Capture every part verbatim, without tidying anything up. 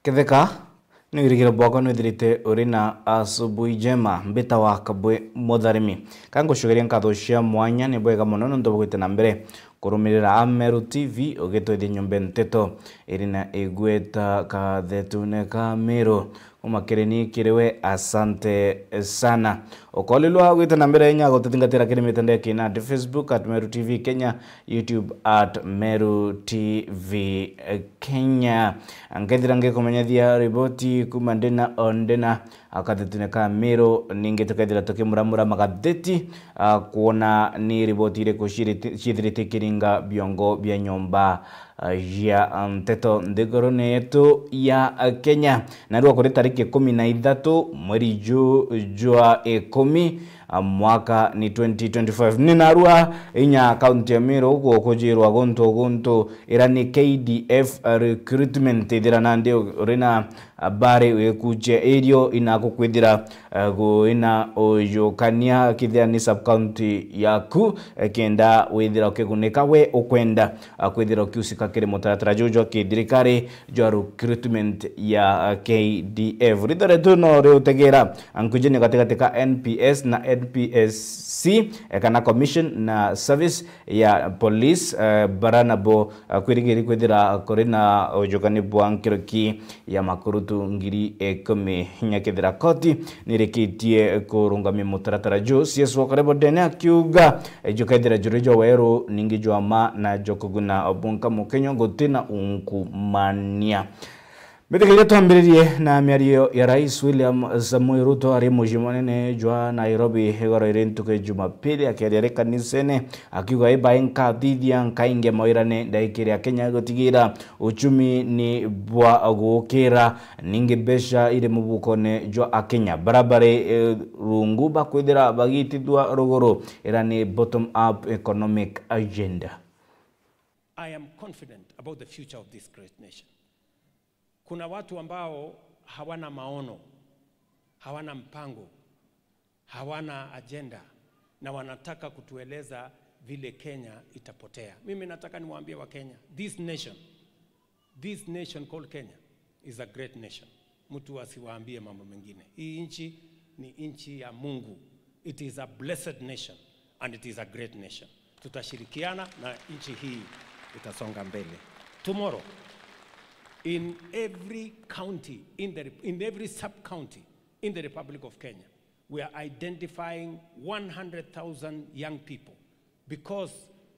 Ketheka, ni wirigiro bwakwa nwithirite uri na asubuhi njema. Mbitawa Kabwe Mutharimi. Ka ngucokeria nkatho cia mwanya, ni bwega mono nontu bwa gwita na mbere kurumirira Ameru T V ugitwithia nyomba nteto iri na igweta Kathetune ka Miru. Kuma kiri ni kiri we, asante sana. Ukolilwa gwita na mbere inya gututhingatira kiri mitandao ya kinandi, Facebook at Meru T V Kenya, YouTube at Meru T V Kenya. Nkethira ngikumenyethia riboti kuma ndina o ndina, Kathetune ka Miru, ningi tukethira tukimuramura magatheti, ah, kwona ni riboti iriku ciithirite ikiringa biongo bia nyomba, ah, cia, ah, nteto nthigurune yetu ya, ah, Kenya. Narua kuri tariki ikumi na ithatu mweri ju-, jwa ikumi, ah, mwaka ni twenty twenty-five. Ni narua inya kaunti ya Miru gukujirwa guntu guntu ira ni K D F recruitment, ithira nandi uri na habari wikuchia irio inakukwithira, eh, guina ujukania kithira ni sub county yaku, eh, kenda withira ukigunika we ukwenda, eh, kwithira ukiusika kiri mutaratara juu jwa kithirikari jwa recruitment ya, eh, K D F. Ritho rietu no riutegera, eh, nkujeni gatigati ka N P S na N P S C, eh, kana Commission na Service ya Police, eh, bara nabo, eh, kwirigiri kwithira kuri na ujukani bwa nkiroki ya makurutu ngiri ikumi inya kethira koti nirikitie kurungamia mutaratara juu. C S wa Karebo Dene akiuga, eh, jukethira juri jwa weru ningi jwa ma na jwa kuguna bunka Mukenya gutina ungumania. Mbitikiria twambiririe na miario ya Rais William Samoei Ruto ari mucii munene jwa Nairobi igoro iri ntuku ya Jumapili, akeria ari kanisene, akiuga, "Ibai nkathithia nkaingia mawirane ndaikiri Akenya gutigira uchumi ni bwa gukira, ningi mbeca iri mubukone jwa Akenya bara bari, eh, rungu bakwithira bagitithua ruguru, ira ni bottom up economic agenda." I am confident about the future of this great nation. Kuna watu ambao hawana maono, hawana mpango, hawana agenda, na wanataka kutueleza vile Kenya itapotea. Mimi nataka niwaambie Wakenya, this nation, this nation called Kenya is a great nation. Mtu asiwaambie mambo mengine. Hii nchi ni nchi ya Mungu. It is a blessed nation and it is a great nation. Tutashirikiana na nchi hii itasonga mbele. Tomorrow, in every county, in the, in every sub-county in the Republic of Kenya, we are identifying one hundred thousand young people because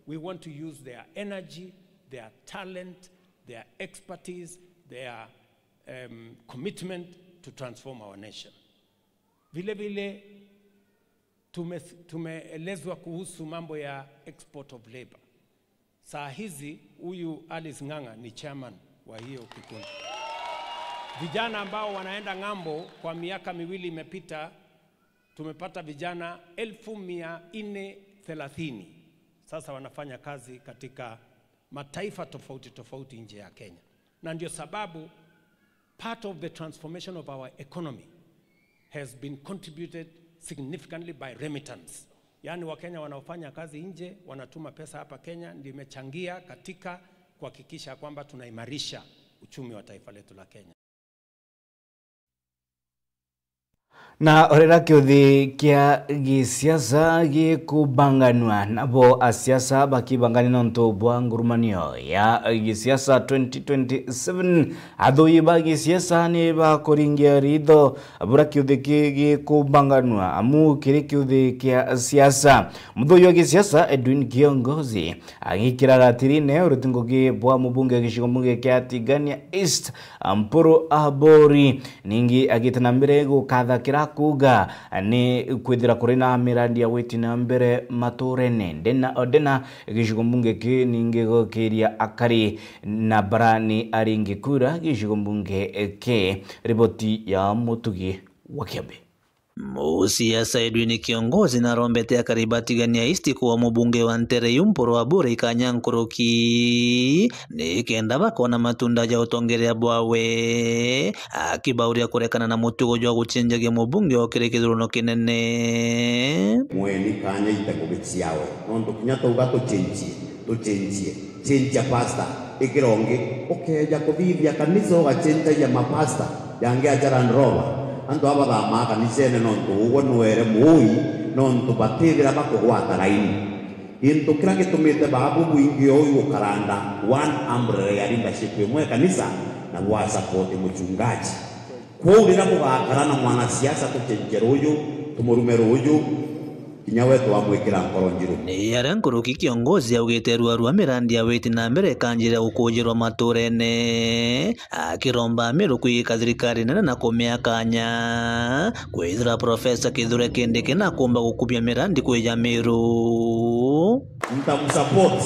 we want to use their energy, their talent, their expertise, their, um, commitment to transform our nation. Vile vile, tume-, tumeelezwa kuhusu mambo ya export of labor. Saa hizi huyu Alice Ng'ang'a ni chairman wa hiyo kikundi. Vijana ambao wanaenda ng'ambo, kwa miaka miwili imepita, tumepata vijana elfu mia nne thelathini sasa wanafanya kazi katika mataifa tofauti tofauti nje ya Kenya. Na ndio sababu part of the transformation of our economy has been contributed significantly by remittance. Yaani, Wakenya wanaofanya kazi nje, wanatuma pesa hapa Kenya, ndio imechangia katika kuhakikisha kwamba tunaimarisha uchumi wa taifa letu la Kenya. Na o riria kiuthi kia gisiasa gikubanganua, nabo asiasa bakibangania nontu bwa ngurumanio ya gisiasa twenty twenty-seven, athoi ba gisiasa ni bakuringia ritho buria kiuthi ki gikubanganua, amu kiri kiuthi kia siasa. Muthoi wa gisiasa Edwin Kiongozi agikira gatirine uruti ngugi bwa mubunge wa gicigo mbunge kia Tigania East, Mpuru Aburi, ningi agite na mbere gukatha kira kuuga ni kwithira kuri na mirandi ya gwiti na mbere maturene ndena o ndena gicigo mbunge ki, ningi gukiria akari na bara ni aringi kura gicigo mbunge ki. Riboti ya Mutugi wa Kiambi. Musiasa Edwin Kiongozi narombete akari ba Tigania East kuwa mubunge wa ntere iu Mpuru Aburi ikanya nkuruki, nikenda bakona matunda ja utongeria bwawe, akibauria kurekana na mutugo jwa gucenjagia mubunge o kiri kithuruno kinene. Mweni kanya ite ngugi ciawe, nontu kinya twauga tucenjie, tucenjie, cenjia pastor, Ikirongi, ukeeja kuthithia kanisa ugacenjagia mapasta, jangi aja Land Rover. Antu aba bathamaa kanisene nontu ugwe nwere muui, nontu batithira bakugwata laini. Gintu kiria gitumite baabu bwingi uu gukaranda one umbrella ya leadership imwe ya kanisa, na bwa support muchungaji. Kwou riria bugakara na mwanasiasa tucenjie ruuju, tumurume ruuju, kinya we twamwikira nkoro njiru. Ni aria nkuruki kiongozi augite ruarua mirandi ya witi na mbere ikanjirira gukujirwa maturene, akiromba Amiru kwigika thirikari nene na kumia kanya kwithira Profesa Kithure Kindiki nakumba gukubia mirandi kwija Miru. Mtamsupport.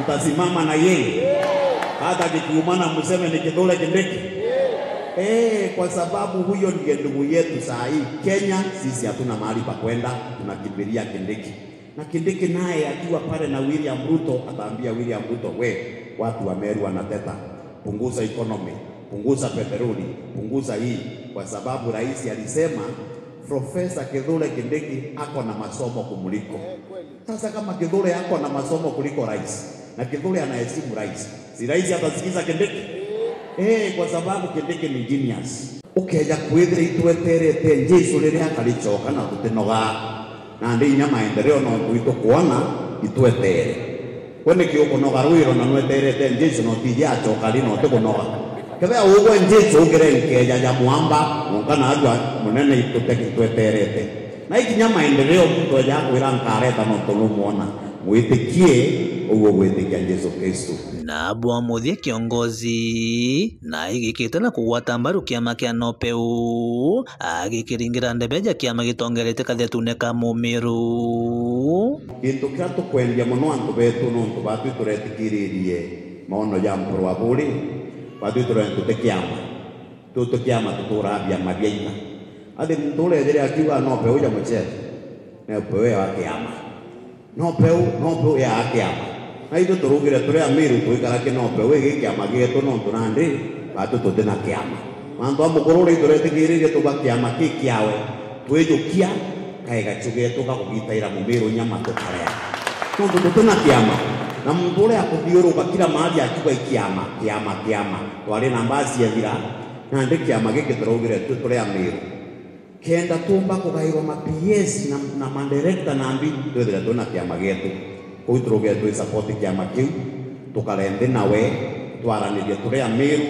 Mtasimama na yeye. Hata kikiumana mseme ni Kithure Kindiki. Eh, kwa sababu huyo ndiye ndugu yetu saa hii Kenya, sisi hatuna mahali pa kwenda, tunakimbilia Kindiki. Na Kindiki naye akiwa pale na William Ruto, ataambia William Ruto, "We, watu wa Meru wanateta, punguza economy, punguza petroli, punguza hii," kwa sababu rais alisema Profesa Kithure Kindiki ako na masomo kumuliko. Sasa kama Kithure ako na masomo kuliko rais, na Kithure anaheshimu rais, si rais atasikiza Kindiki? Eh, kwa sababu Kindiki ni genius. Ukeeja kwithira itweterete Jesu riria akaricoka na tutinogaa, nandi inya maendeleo nontu itukwona itwetere. Gwe niki ukunoga rwiro na nweterete Jesu na utiji acoka ri na utikunoga? Kethira ugwe Jesu ugire nkeeja ja mwamba, nonka naarua munene itute-, itweterete. Na ikinya maendeleo muntu eja akwira nkareta nontu numwona. Mwitikie uu ugwitikia Jesu Kristu. Na bwa muthia kiongozi, na igikite na kugwata mbaru kiama kia NOPEU, agikiringira ndebe ja kiama gitongerete kathetune ka Mumiru. Gintu kiria tukwendia mono antu betu nontu baatwi turetikiririe maono ja mpuru wa buri, baatwi turenda tuti kiama. Tuti kiama tuturaa biama biaitha. Athi muntu uria ethire akiuga NOPEU ja muchere, NOPEU ya kiama. NOPEU, NOPEU ya kiama. Na ithu turugire turi Amiru twikara ki NOPEU igi kiama gietu nontu nandi batu tuti na kiama. Mantu a mukuru uri turetikiririe tuga kiama ki kiawe, twijukia, kae gachu getu ga kugitaira Mumiru nyama tukarea. Nontu tuti na kiama. Na muntu uria akuthiuruka kila mahali akiuga i kiama, kiama, kiama. Twari na mbasi ethira, nandi kiama giki turaugire tu turi Amiru. Kenda tuumba kugairwa ma P As na, na madirector nambi, twithire twina kiama gietu. Kuu turugire twi support kiama kiu, tukare nthi nawe, twaranirie turi Amiru,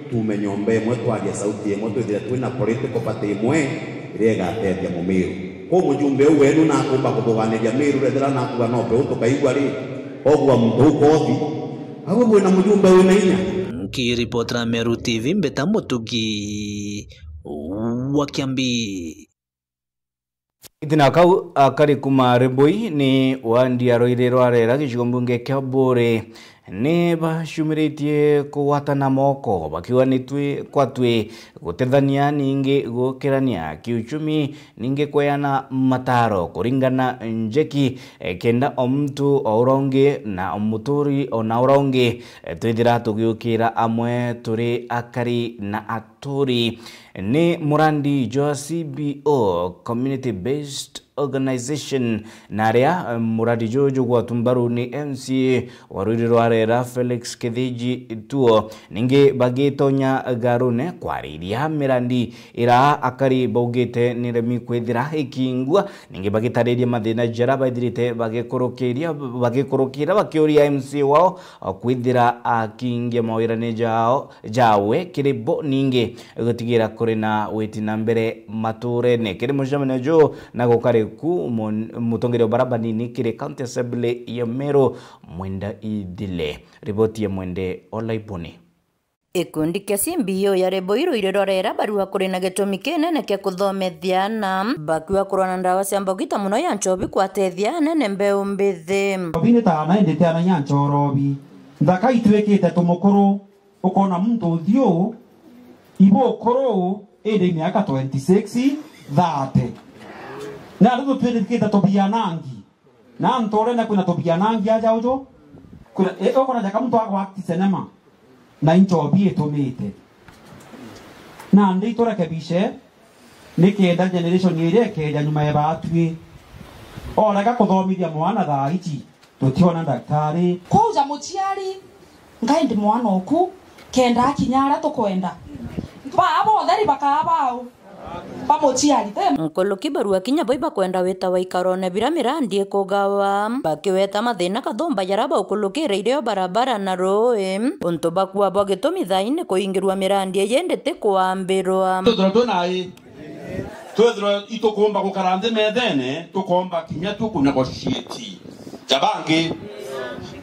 tuume nyomba imwe, twarie sauti imwe, twithire twina political party imwe iria igatethia Mumiru. Kuu mujumbe uu wenu nakumba kuthuganiria Miru, rethira nakuga NOPEU tukaigua ri, ogua muntu uu kothi, agwe bwina mujumbe wina inya. Nkiripotera Meru T V, mbita Mutugi wa Kiambi. Itina kau akari kuma Reboi ni wandi ya Rwairi rwa Rera gicigo mbunge kia Buuri ni bacumiritie kugwatana moko bakiuga ni twi kwa twi gutethania ningi gukirania kiuchumi ningi kweana mataro kuringana njeki, eh, kenda o muntu o ura ungi na muturi o na ura ungi, eh, twithira tugiukira amwe turi akari na aturi. Ni murandi jwa C B O, Community Based Organization, na aria, eh, murandi juju jugwatwa mbaru ni M C A wa Rwairi rwa Rera Felix Kithiji Tuo. Ningi bagitonya garune kwariria mirandi ira akari baugite ni remi kwithira ikingwa, ningi bagitariria mathina jara baithirite bagikurukiria, bagikurukira bakiuria M C A wao, o kwithira akingia mawirane jao, jawe kiri bo ningi gutigira kuri na witi na mbere maturene. Kiri mucemanio juu na gukari ku mu-, mutongeria wa bara banini kiri County Assembly ya Meru, Mwenda Ithile. Riboti ya Mwende Olaiboni. Gikundi kia C B O ya Reboi Rwairi rwa Rera barua kuri na gitumi kinene kia kuthomethia ana bakiuga kurwa na ndawa cia mbagita mono ya nchobi kwatethia anene mbeu mbithi. Nchobi ni ta ana, indi ti ana ya nchorobi. Nthaka itwikite tumukuru, ukona muntu uthiu ibu ukuru, indi miaka twenty-six, thirty. Na andu tutwirikite tubianangi. Na nturene kwina tubianangi aja uju. Kwina, e, ukona jaka muntu agwa act cinema. Na inchobi itumite. Nandi iturekebishe, nikenda generation iria ikeja nyuma ya batwi. Orega kuthomithia mwana thaa ici, tutiona daktari. Kwauja muciari, Ngai ndi mwana oku, kenda akinya aria tukwenda. Baa botheri bakaa bau? Ba muciari, ti? Nkuluki barua kinya bo ibakwenda wita waikarone biria mirandi ikugawa, bakiweta mathina kathumba jaria baukulukire irio barabara na rui. Untu bakua bwa gitumi thaini kuingirua mirandi iji indi ti kwambirwa. Twithirwa twina ai, twithirwa itukumba gukara nthi methene, tukomba kinya tu kunegotiate. Jabangi,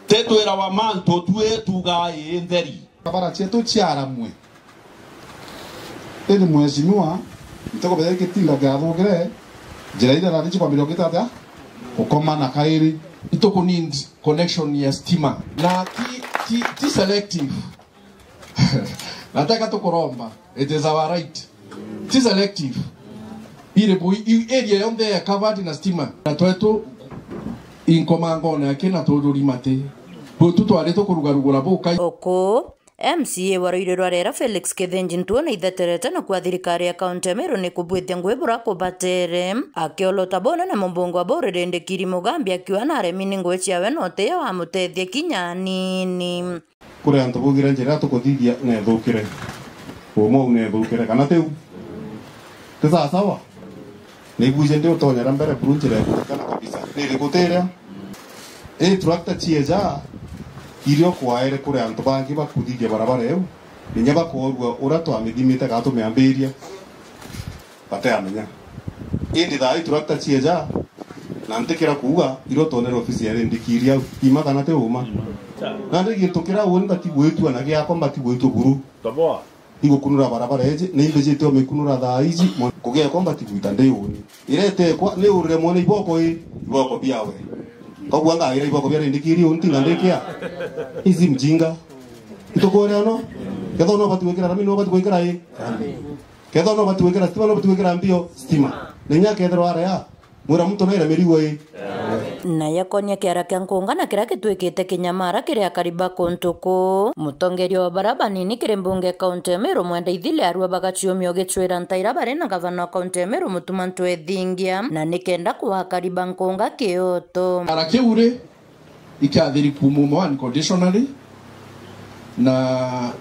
titwirawa mantu twi tugaa ii ntheri. Barabara cietu ciaramwe. Indi mheshimiwa, ntikubethia gitinga giathukire, njira iria rari cikwambiriria gwita atia? Gukomana kairi. Ituku need connection ya stima. Na ti, ti, ti selective. Nataka tukuromba. It is our right. Ti selective. Iri bu, i, area yonthe ya covered na stima. Na twetu inkomangone aki na tururi mati. Butu twari tukurugarugura bukai. Uku, M C A wa Ruiri rwa Rera Felix Kithinji Ntuo na itheterete na kwa thirikari ya kaunti ya Meru ni kubwithia ngui bura kubatere. Akiolota bona na mumbungu wa Buriri Ndikiri Mugambi akiuga naremi ni ngui ciawe na utiya wamutethia kinya anini. Kuri antu baugire njira tukuthithia neethukire. Umwe u neethukire, kana tiu? Ti sawa sawa? Nibuije ndi utonyera mbere buru njira ikutikana kabisa. Ni iriku tiria? I tractor cieja, irio kwaere kuri antu bangi bakuthithia barabara iu, inya bakoorua uria twamithimite kana tumiambiria. Bateamenya. Indi thaa ii tractor cieja, na ntikira kuuga, irio twonere ofisi ya Rindikiri au. Ima kana ti uma? Nandi gintu kiria uni mbati gwitua na giakwa mbati gwitua buru. Toboa. Igukunura barabara iji, na imbijite umikunura thaa iji, mo-, kugiekwa mbati gwita ndi uni. Iretekwa, ni urire mwene iboko i, iboko biawe. Koguo ngaira iboko bia Rindikiri uni, tinga ndikia. Ici mjinga. Itukuria no? Ketho no bati gwikira rami, no bati gwikira i? Rami. Ketho no bati gwikira stima, no bati gwikira mbio stima. Na inya kethirwa aria, mwira muntu naira mirigo i. Na yakonia kiara kia nkunga na kiria gitwikite kinyamara kiri akari ba kuntu kuu. Mutongeria wa baria banini kiri mbunge ya kaunti ya Meru Mwenda Ithile arua bagaciumia ugicwira ntaira bari na gavana wa kaunti ya Meru Mutuma M'Ethingia, na nikenda kuwa akari ba nkunga kioto. Ara kiu ri, ikathiri kuuma uma unconditionally, na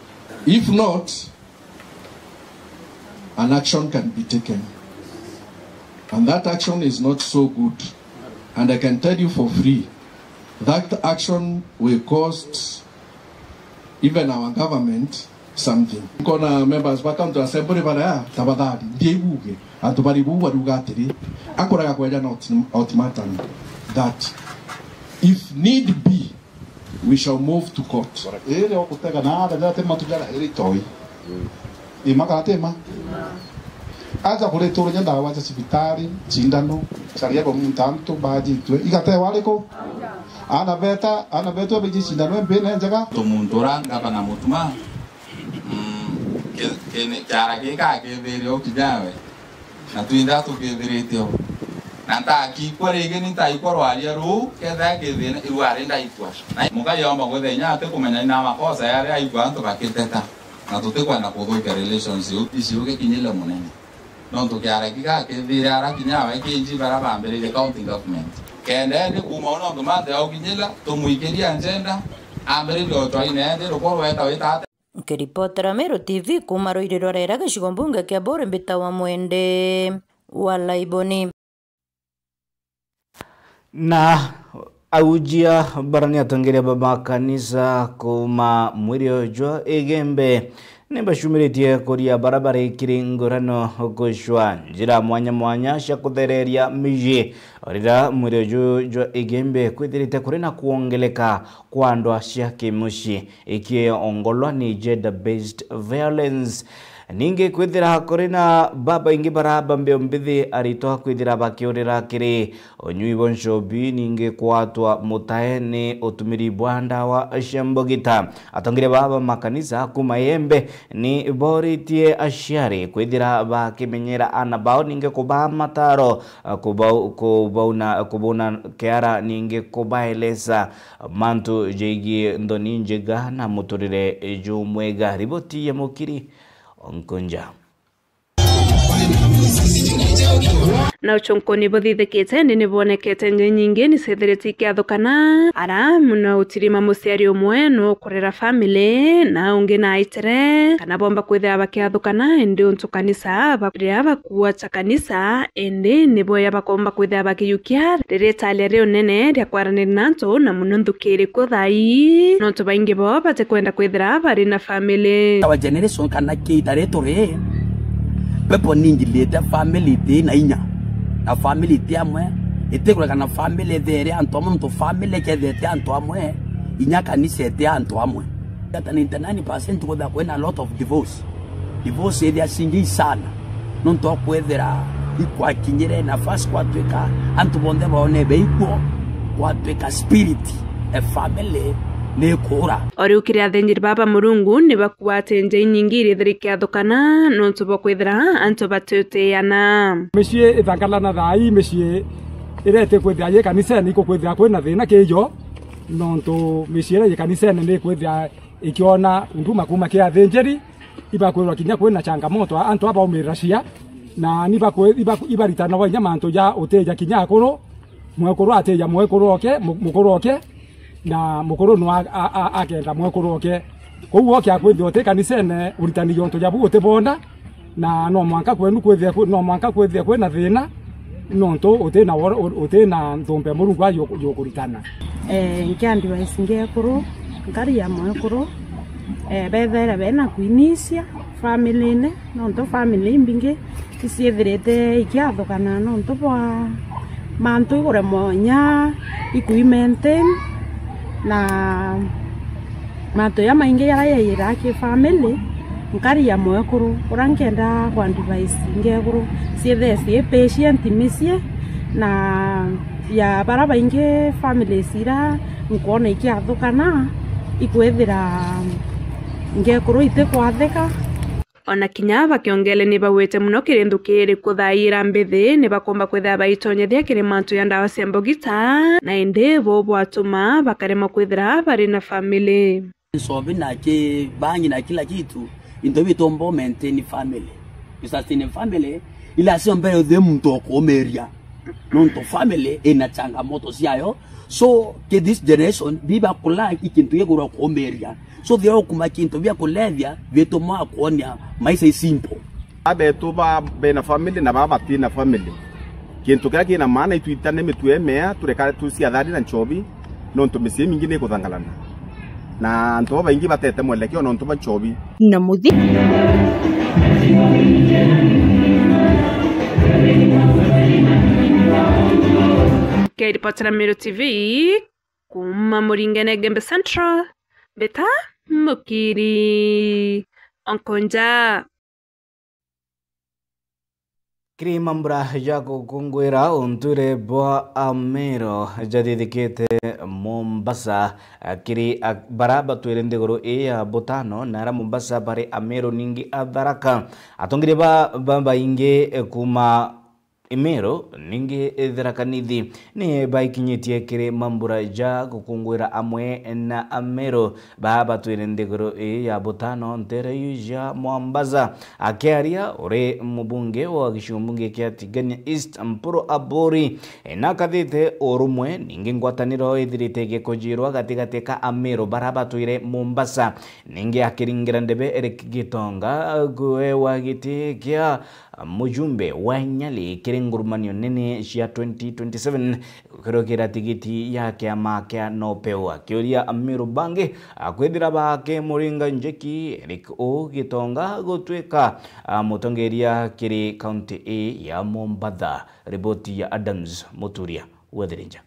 if not, an action can be taken. And that action is not so good. And I can tell you for free, that action will cost even our government something. Nkona members ba county assembly baria, tafadhali, ndiaiguge. Antu bari buu bariuga atiri, akuraga kweja na ultim-, ultimatum that if need be, we shall move to court. Iri o gutega na ara jara ti matu jara iri toi. Ima kana ti ma? Aja kurituriria ndawa cia cibitari, cindano, caria bo muntu antu bajitwe. Igatewa ariku? Ana beta, ana betu abaiji cindano embine njega. To muntu ura ngavana Mutuma, mm, ki-, kini-, kiara giki akithire o kijawe. Na twinthe tukithirite o. Na ntakikwa ringi, ni ntaikwa rwaria ruu, kethira kithina, iu ari ndaikwa. Na muka yomba gwithenya ati kumenya ina makosa yaria aikwa antu bakiteta. Na tutikwenda kuthukia relations iu, icio gikinyile munene. Nontu kiara giki akithire ara kinya awe kinji bara bambiririe county government. Kenda endi kuuma u nontu mate aukinyila, tumwikirie agenda, ambiririe utwaine endi ruko rweta wita ate. Nkiripotera Meru T V kuuma Ruiri rwa Rera, gicigo mbunge kia Buri, mbita wa Mwende wa Laiboni. Na aujia bara ni atongeria ba makanisa kuuma mwiri jwa Igembe ni bacumiritie kuria bara bari kiri ngurano gucwa njira mwanya mwanya cia kuthereria miji, o rira mwiri uju jwa Igembe kwithirite kuri na kwongeleka kwa ndwa cia kimucii ikiongolwa ni gender based violence. Ningi kwithira kuri na babaingi bara ba mbio mbithi aritwa kwithira bakiurira kiri unyui bwa nchobi, ningi kwatwa mutae ni utumiri bwa ndawa cia mbugita. Atongeria baba makanisa kuma Igembe ni boritie aciari kwithira bakimenyera ana bao, ningi kubaa mataro, kubau-, kubauna, kubuna kiara, ningi kubaeleza mantu jegie nthoni njega na muturire jumwega. Riboti ya Mukiri Onkonja. Na ucunkuni buthithikite, indi ni bwonekete nja inyingi ni ciithirite ikiathukana, ara muno utirima muciari umwe nukurera family, na ungi na aitere, kana bomba kwithira bakiathukana, indi untu kanisa ba-, riria bakuua cha kanisa, indi ni boya bakomba kwithira bakiyukia riria italia riu nene ria kwaranira na antu, na muno nthuki iri kuo thaa ii, nontu baingi bo batikwenda kwithira bari na family. Our generation kana kiita ri turi, people ningilite family iti na inya. Na family iti amwe, itikureka na family ithere antu amwe, nontu family kethete antu amwe, inya kanisa iti antu amwe. That ninety-nine percent kwithira kwina a lot of divorce. Divorce ithia cingi sana. Nontu okwithira ikwakinyire nafasi kwatwika antu bonthe baone beikwo, kwatwika spirit e family ni ikura. O riu kiri athinjiri baba Murungu ni bakuate nja inyingi irithira ikiathukana nontu bwa kwithira antu batiutiana. Micii ithangalana thaa ii, micii iria itikwithira yi kanisene ikukwithira kwina thina kijo, nontu micii iria yi kanisene ni ikwithira ikiona huduma kuma ki athinjiri, ibakwirwa kinya kwina changamoto, antu abaumirira cia, na ni bakwi-, iba-, ibaritanagwa inya mantu ja utija kinya akuru, mwekuru atija mwekuru oke, mu-, mukuru oke, na mukuru no a-, a-, a-, akenda mwekuru oke. Kou oke akwithia uti kanisene, uritani jontu jabu utibona, na no mwanka kwenu kwithia kwi-, no mwanka kwithia kwina thina, nontu uti na wor-, u-, uti na nthumbe Murungu ayo yukuritana. Eh, nkia advice ngekuru, nkari ya mwekuru, eh, bethaire bena kwinisia family-ine, nontu family imbingi iciithirite ikiathukana nontu bwa mantu iguremwa inya ikui-maintain, na mantu jamaingi jaria jaiyiraga ki family, nkari ya mwekuru, uria nkenda ku advice ngekuru, ciithire cii patient micii, na ya baria baingi families iria nkwona ikiathukana, ikwithira ngekuru itikwathika. Ona kinya bakiongele ni bagwite muno kiri nthuki iri kuthaira mbithi, ni bakomba kwithira baitonyethia kiri mantu ya ndawa cia mbogita, na indi bo bwatuma bakaremwa kwithira bari na family. Nsobi na ki bangi na kila kitu, into bitomba maintain family. You sustain family, ila sio mbere uthe muntu okuumiria. Nontu family ina changamoto ciayo. So, ki this generation, biba kula ikintu gigurwa kuumiria. So, thia ukuma kintu bia kulevya, bituma kuonia maisha i simple. Abetu ba bena family na baba batina family. Kintu kiria kina maana itwitane mitwe mea, tureka tuciathari na nchobi, nontu micii mingi ni ikuthangalana. Na antu babaingi batete mwelekeo nontu bwa nchobi. Na muthi. Kiripotera Meru T V, kuma Muringene Gembe Central, mbita Mukiri Onkonja. Kiri mambura ja gukunguira untwire bwa Amero jathithikite Mombasa, kiri a-, bara batwire nthiguru ii ya butano, na ara Mombasa bari Amero ningi a Tharaka. Atongeria ba, babaingi kuma Imero ningi Tharaka Nithi ni baikinyitie kiri mambura ja gukunguira amwe na Amero ba batwire nthiguru ii ya butano ntere yu ja Mombasa. Akiaria uri mubunge wa gicigo mbunge kia Tigania East, Mpuru Aburi, nakathite urumwe, ningi ngwataniro ithirite igikujirwa gatigati ka Amero bara batwire Mombasa. Ningi akiringira ndebe Eric Gitonga kuewa giti kia mujumbe wa Nyali kiri ngurumanio nene cia twenty twenty-seven, gukirukira tigiti ya kiama kia Nopeu, akiuria Amiru bangi akwithira bakimuringa njeki Eric O Gitonga gutwika, ah, mutongeria kiri kaunti ii ya Mombasa. Riboti ya Adams Muturia, Wethirinja.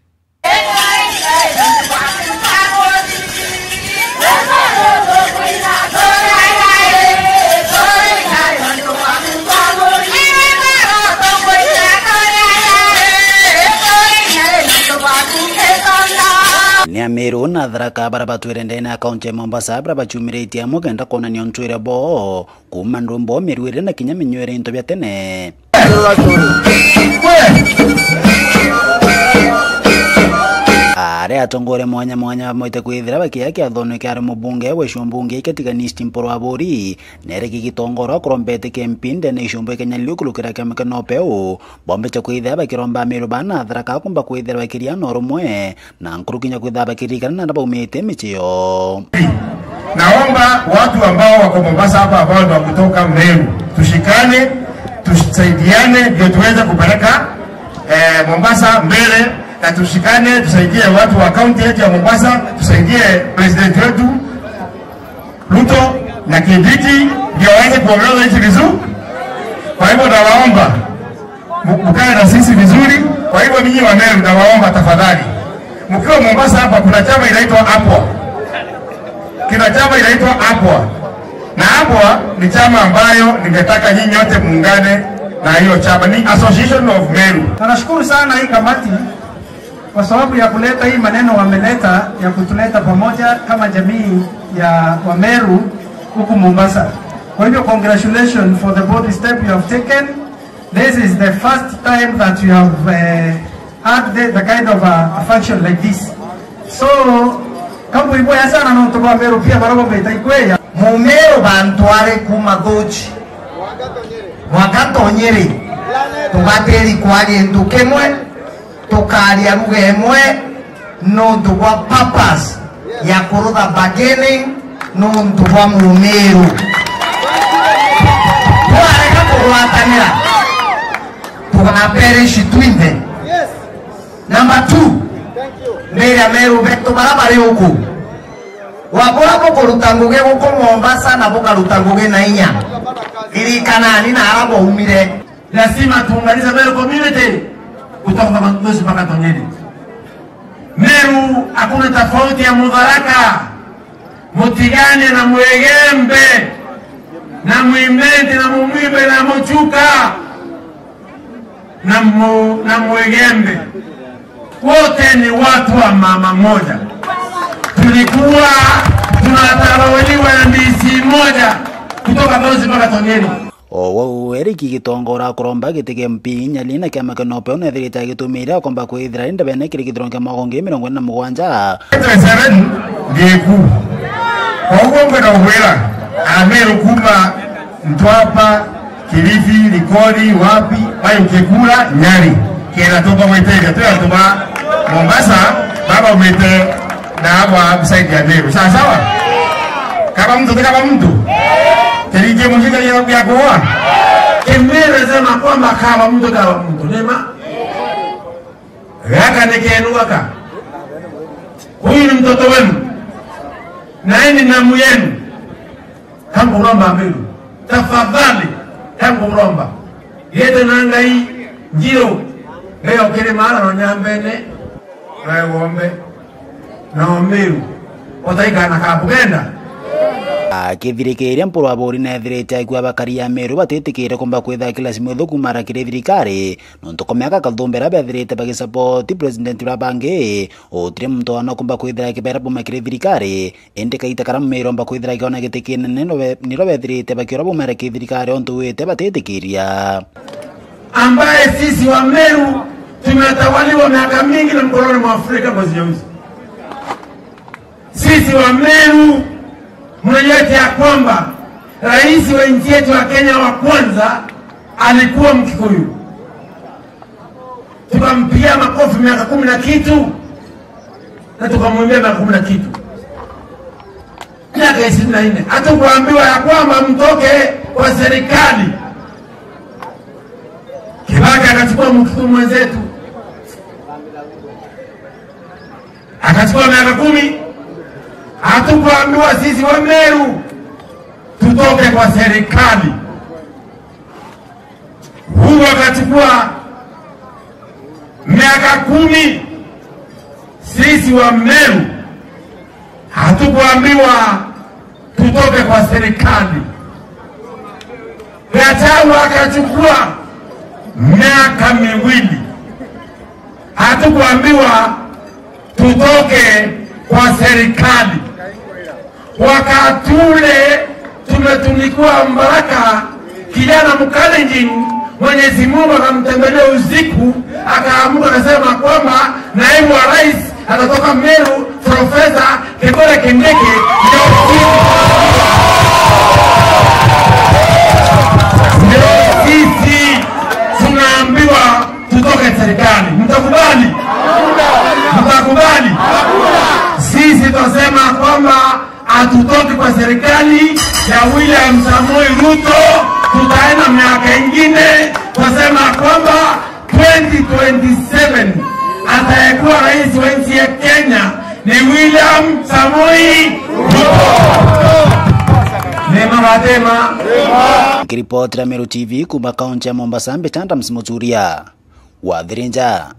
Ni Amiru na Tharaka bara batwire ndene ya kaunti ya Mombasa, bara bachumiritie amwe kenda kwonania untwire boo. Kuuma ndumbo, mirwire na kinya minywere into bia tene. Aria Atongoria mwanya mwanya bamwite kwithira bakiakia thone kia ari mubunge wa icigo mbunge kia Tigania East Mpuru Aburi, nere gigitongorwa kurombete kempi ndene icigo mbunge kia Nyali ukurukira kiama kia NOPEU, bombecha kwithira bakiromba Ameru bana Tharaka kumba kwithira bakiria na urumwe, na nkuruki nya kwithira bakiririkana na baumite micii yoo. Naomba watu ambao wako Mombasa hapa, ambao ni wa kutoka Meru, tushikane, tusaidiane, ndio tuweze kupeleka, eh, Mombasa mbele, na tushikane, tusaidie watu wa kaunti yetu ya Mombasa, tusaidie president wetu Ruto na Kindiki, ndio waweze kuongoza nchi vizuri. Kwa hivyo nawaomba mu-, mkae na sisi vizuri. Kwa hivyo, ninyi wa Meru, nawaomba tafadhali, mkiwa Mombasa hapa, kuna chama inaitwa APWA. Kuna chama inaitwa APWA. Na APWA ni chama ambayo ningetaka nyinyi nyote muungane na hiyo chama. Ni Association of Meru. Na nashukuru sana hii kamati kwa sababu ya kuleta hii maneno wameleta ya kutuleta pamoja kama jamii ya Wameru huku Mombasa. Kwa hivyo, congratulations for the bold step you have taken. This is the first time that you have, eh, had the, the kind of a, a function like this. So, kambuiboya sana nontu bwa Meru pia baria bombite ikweya. Mumeru bantu ari kuma Thuchi mwanka Tonyiri, tubatiri kwaria gintu kimwe, tukaria lugha imwe, nontu bwa purpose ya kurutha bargaining nontu bwa Mumiru. Twarega kugwatanira, tugaperish twinthe. Number two, mbere Ameru betu bara bari uku, wabura bukuruta ngugi guku Mombasa na bukaruta ngugi na inya, ririkanani na ara baumire. Lazima tuunganishe Meru community kutoka Thuchi mpaka Tonyiri. Meru hakuna tofauti ya Mutharaka, Mutigania na Mwigembe, na Mwimenti na Mumwimbe na Muchuka na Mu-, na Mwigembe. Wote ni watu wa mama moja. Tulikuwa tunatawaliwa na D C moja kutoka Thuchi mpaka Tonyiri. O wau Eric Gitonga urakuromba giti kia M P Nyali na kiama kia NOPEU nethirite agitumire akomba kwithira ari ndebene kiri githurano kia mwaka wa ngiri mirongo iri na mugwanja. Twenty-seven ndiku. Kwa uguo ngwenda kugwira, Ameru kuma Mtwapa, Kilifi, Likoni, wapi, bayukie kura Nyali. Kenda tumba gwitithia twi antu ba Mombasa, baba umite na aba beside ya Meru. Sawa sawa? Kaba muntu, ti kaba muntu. Keringie mujika ya, ya kuoa. Kimera sema kwamba kaba muntu, kaba muntu. Nema? Gaka ni kenu gaka. Huyu ni mtoto wenu. Na hii ni namu yenu. Kamburomba Ameru. Tafadhali, kamburomba. Gete na Ngai, Njiro, Ngai okiri mara no Nyambene, na Gombe, na Omeru. Otaikana ka bugenda. Akithirikiria Mpuru Aburi nethirite akua bakari ya Meru batitikire kumba kwitha kilasi mwithuku mara kiri thirikari, nontu kwa miaka kathumbira bethirite bagisapoti president ura bangi, utire muntu wana kumba kwithira kibera buma kiri thirikari. Indi kaita kara Meru omba kwithira akiona giti kinene, niro be-, niro bethirite bakiura bumere ki thirikari ontu wite batitikiria. Ambaye sisi wa Meru tumetawaliwa miaka mingi na mkoloni mwa Afrika kwa Wazayuni. Sisi wa Meru, mnajua eti ya kwamba rais wa nchi yetu ya Kenya wa kwanza alikuwa Mkikuyu. Tukampigia makofi miaka kumi na kitu, na tukamwimbia miaka kumi na kitu. Miaka ishirini na nne. Hatukuambiwa ya kwamba mtoke kwa serikali. Kibaki akachukua mtu mwenzetu. Akachukua miaka kumi. Hatukuambiwa sisi wa Meru tutoke kwa serikali. Uhuru akachukua miaka kumi, sisi wa Meru hatukuambiwa tutoke kwa serikali. Gachagua akachukua miaka miwili, hatukuambiwa tutoke kwa serikali. Wakati ule tumetunikiwa baraka, kijana Mkalenjin, Mwenyezi Mungu akamtembelea usiku, akaamuka akasema kwamba naibu wa rais Atatoka Meru, Profesa Kithure Kindiki, ndio sisi, ndio sisi tunaambiwa tutoke serikali. Mtakubali? Mtakubali? Sisi twasema kwamba hatutoki kwa serikali ya William Samoei Ruto, tutaenda miaka ingine, twasema kwamba twenty twenty-seven atayekuwa rais wa nchi ya Kenya ni William Samoei Ruto. Nema matema. Nikiripotera Meru T V kuuma kaunti ya Mombasa, mbita Adams Muturia wa Thirinja.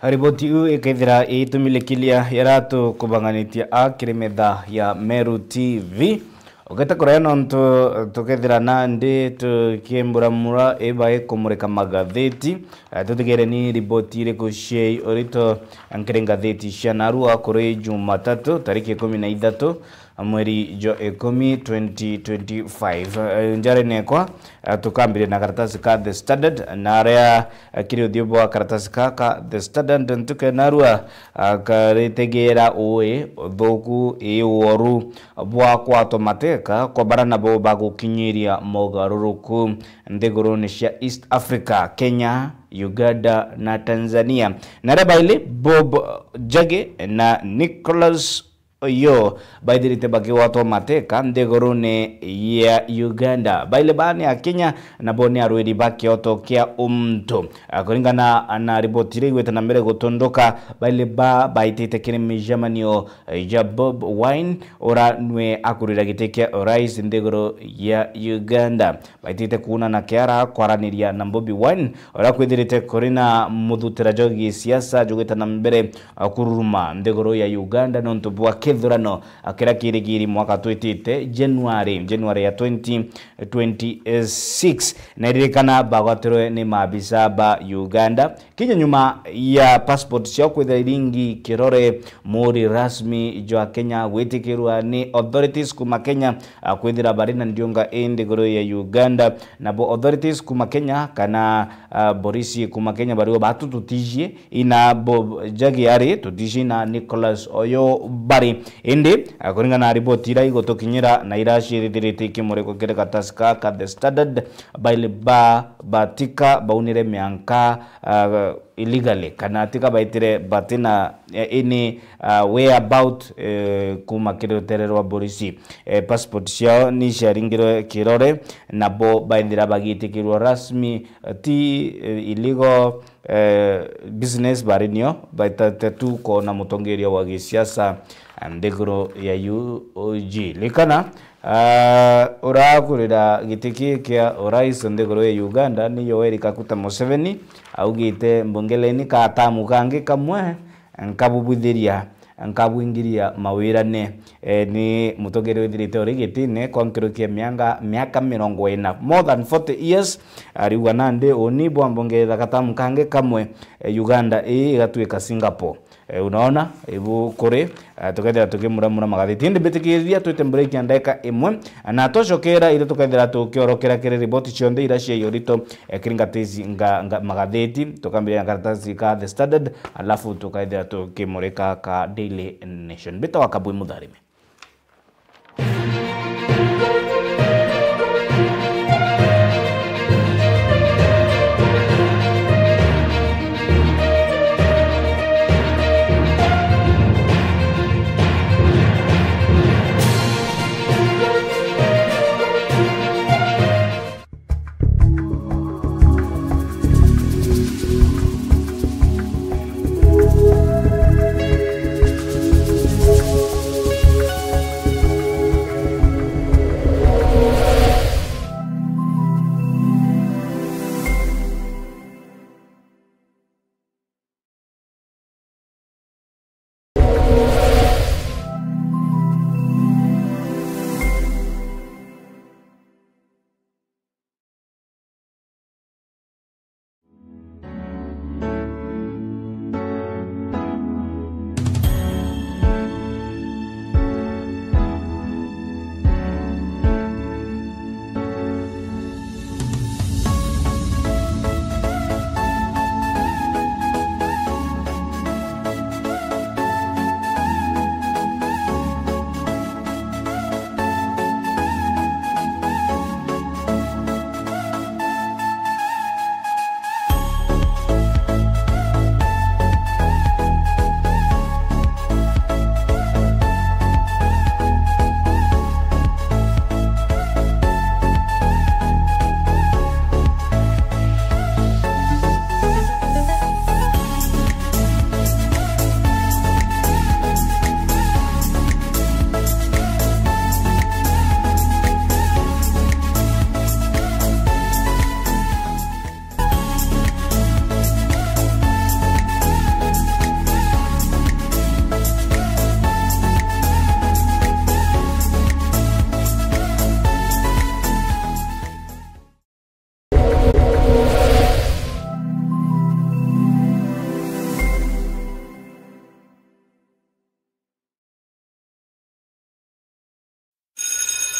Riboti iu ikethira itumilikilia iratu kubanganitia a kiri metha ya Meru T V. Ugete kuria nontu tukethira nandi tukiemburamura iba ikumurika magatheti. Eh, tutigere ni riboti iriku cia urito nkiri ngatheti cia narua kuri Jumatatu tariki ikumi na ithatu mweri jwa ikumi twenty twenty-five. Eh, njara nekwa, eh, tukambiria na karatasi ka The Standard, na aria, eh, kiri uthio bwa karatasi ka, ka The Standard ntuke narua, ah, karitegera ui uthuku ii uoru bwa kwatwa mateka kwa bara nabo bagukinyiria mogaruruku nthiguruni cia East Africa, Kenya, Uganda na Tanzania. Na aria baili Bob Njagi na Nicholas Oyoo baithirite bakigwatwa mateka nthiguruni ya Uganda. Baili baa ni Akenya, nabo ni arwiri ba kioto kia untu. Ah, kuringana na riboti iria igwite na mbere gutunduka, baili baa baitite kiri micemanio, eh, ja Bob Wine, ura nwe akurira giti kia urais nthiguru ya Uganda. Baitite kuunana kiara kwaraniria na Bobi Wine, uria kwithirite kuri na muthutira jwa gisiasa jugite na mbere, uh, kururuma nthiguru ya Uganda nontu bwa kithurano, uh, kiria kirigiri mwaka twitite January, January ya twenty twenty-six. Na iririkana bagwatirwe ni maabisa ba Uganda kinya nyuma ya passport ciao kwithira iringi kirore muri rasmi jwa Kenya gwitikirwa ni authorities kuma Kenya, ah, kwithira bari na ndiunga i nthiguru ya Uganda. Nabo authorities kuma Kenya kana, ah, borisi kuma Kenya bariwa batu tutijie ina Bob Njagi ari tutijie na Nicholas Oyoo bari. Indi, ah, kuringana na riboti ira igutukinyira na ira ciirithirite ikimurikwa kiri karatasi ka, ka The Standard, baili ba batika baunire mianka, ah, illegally, kana tika baitire batina, eh, any, uh, whereabout, eh, kuma kiri rutere rwa borisi. Eh, passport ciao ni ciaringirwe kirore, nabo baithira bagitikirwa rasmi, eh, ti, eh, illegal, eh, business bari nio, baitate tu kona mutongeria wa gisiasa, eh, nthiguru ya U O G. Likana, Ah, urakurira giti kii kia urais nthiguru ya Uganda ni Yoweri Kaguta Museveni augite, mbungeleni ka tamu kangi kamwe nkabubwithiria, nkabwingiria mawirane. E, ni mutongeria withirite uri gitine kwa nkiruki ya mianga, miaka mirongo ina, more than forty years. Ariuga nandi uni bwa mbunge ya gatamu kangi kamwe, e, Uganda ii igatuika Singapore. Eh, unaona, ibu kuri, eh, tukethira tukimuramura magathiti. Indi mbitikiria twite break ya ndagika imwe, na twacokera iri tukethira tukiorokera kiri riboti cionthe ira cia urito, eh, kiri ngatesi nga, nga, magathiti, tukambiria na karatasi ka The Standard, alafu tukethira tukimurika ka Daily Nation. Mbitawa Kabwi Mutharime.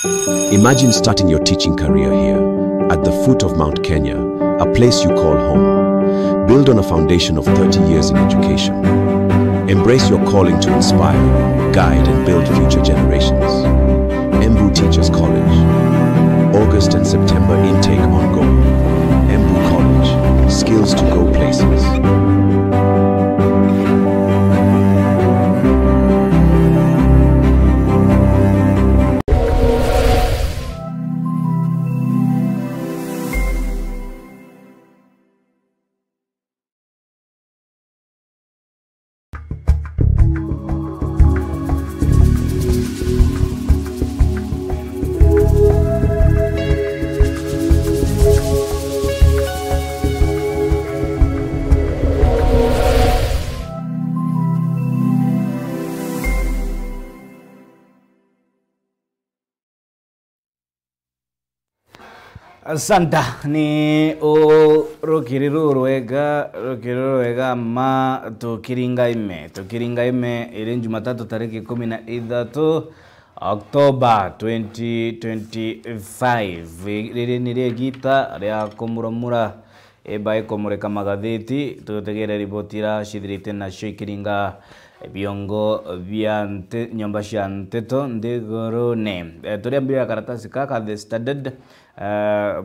Imagine starting your teaching career here, at the foot of Mount Kenya, a place you call home. Build on a foundation of thirty years in education. Embrace your calling to inspire, guide, and build future generations. Embu Teachers College. August and September intake ongoing. Embu College. Skills to go places. Asanta, ni u rukiri rurwega, rukiri rurwega ma tukiringa ime, tukiringa ime iri Jumatatu tariki ikumi na ithatu October twenty twenty-five. Riri ni rio igita ria kumuramura iba ikumurika magatheti, tutegere riboti ira cithirite nacio ikiringa biongo bia nte-, nyomba cia nteto nthigurune. Eh, turiambia karatasi kaka The Standard, eh,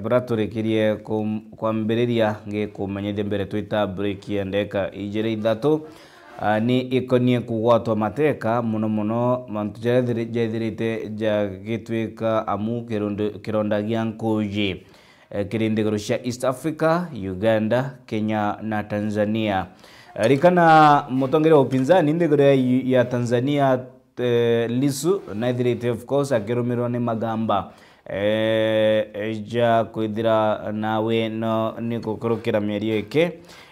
bura turikirie kum-, kwambiriria ngikumenyithia mbere twita break ya ndeka ijiri ithatu. Ah, ni ikonie kugwatwa mateka, muno muno mantu jaria jathiri-, jaithirite jagitwika amu kironda-, kironda gia nkuji, eh, kiri nthiguru cia East Africa, Uganda, Kenya na Tanzania. Eh, rikana mutongeria wa upinzani nthiguru ya, ya Tanzania, eh, Lissu, naithirite of course akirumirwa ni magamba, eh, eh, ja kwithira nawe no ni gukurukira mieri iki,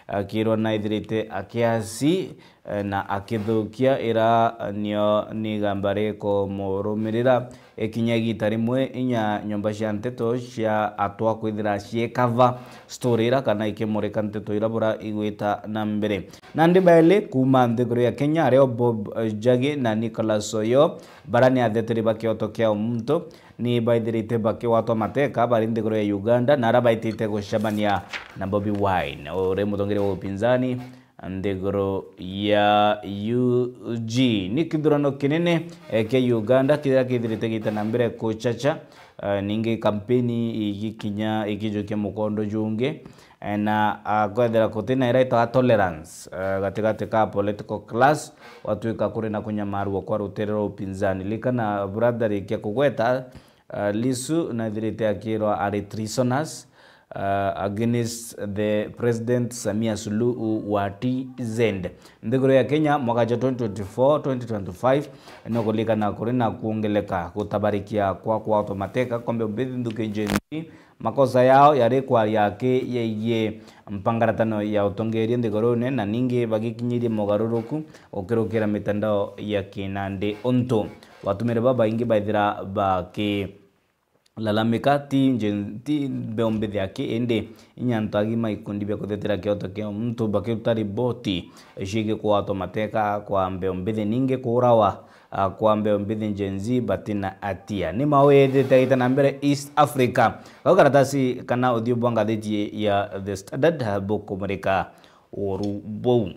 akirwa naithirite akiasi, eh, na akithukia ira nio ni igamba rikumurumirira. Ikinya igita rimwe inya nyomba cia nteto cia atwa kwithira ciekava story ira kana ikimurika nteto ira bura igwita na mbere. Nandi baeli kuuma nthiguru ya Kenya, ario Bob, eh, Njagi na Nicholas Oyoo, bara ni atheteri ba kioto kia umuntu, ni baithirite bakigwatwa mateka bari nthiguru ya Uganda, na ara baitite gucemania na Bobi Wine, uri mutongeria wa upinzani nthiguru ya U G. Ni kithurano kinene, eh, kia Uganda kiria kithirite gita na mbere kuchacha, eh, ningi kampeni igikinya ikijukia mukondo jungi, eh, na, ah, kwethira kutina ira itawa tolerance, eh, gatigati ka political class, gwatuika kuri na kunyamarua kwa rutere rwa upinzani. Likana brother rikia kugweta, ah, Lissu naithirite akirwa ari treasonous, ah, against the President Samia Suluhu wa T Z. Nthiguru ya Kenya mwaka jwa twenty twenty-four, twenty twenty-five, no kulikana kuri na kuongeleka gutabarikia kwa kwatwa mateka kwa mbeũ mbithi nthuki Gen Z. Makosa yao yari kwaria aki yegie mpangaratano ya utongeria nthigurune, na ningi bagikinyirie mogaruruku gukirukira mitandao ya kinandi, untu watumire babaingi baithira bakilalamika, ti Gen-, ti mbeũ mbithi aki, indi inya antu agima, ikundi bia kuthetera kioto kia muntu bakiruta riboti ciigi kwatwa mateka kwa mbeũ mbithi, ningi kuurawa, ah, kwa mbeũ mbithi Gen Z batina atia. Ni mau yethite aita na mbere East Africa. Gau karatasi kana uthiu bwa ngathiti ya The Standard, ah, bukumurika uru buu.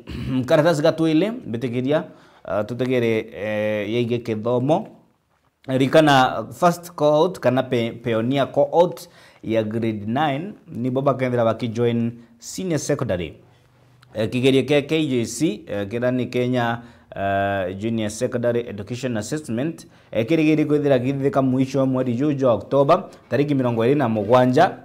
Karatasi ga twili, mbitikiria, ah, tutegere, eh, yegie kithomo. Rikana first cohort kana pe-, pioneer cohort ya grade nine, nibo bakethira bakijoin senior secondary. Eh, kigerio kia K J C, eh, kira ni Kenya, eh, Junior Secondary Education Assessment, eh, kirigiri kwithira githithika mwisho wa mweri juu jwa October, tariki mirongo iri na mugwanja,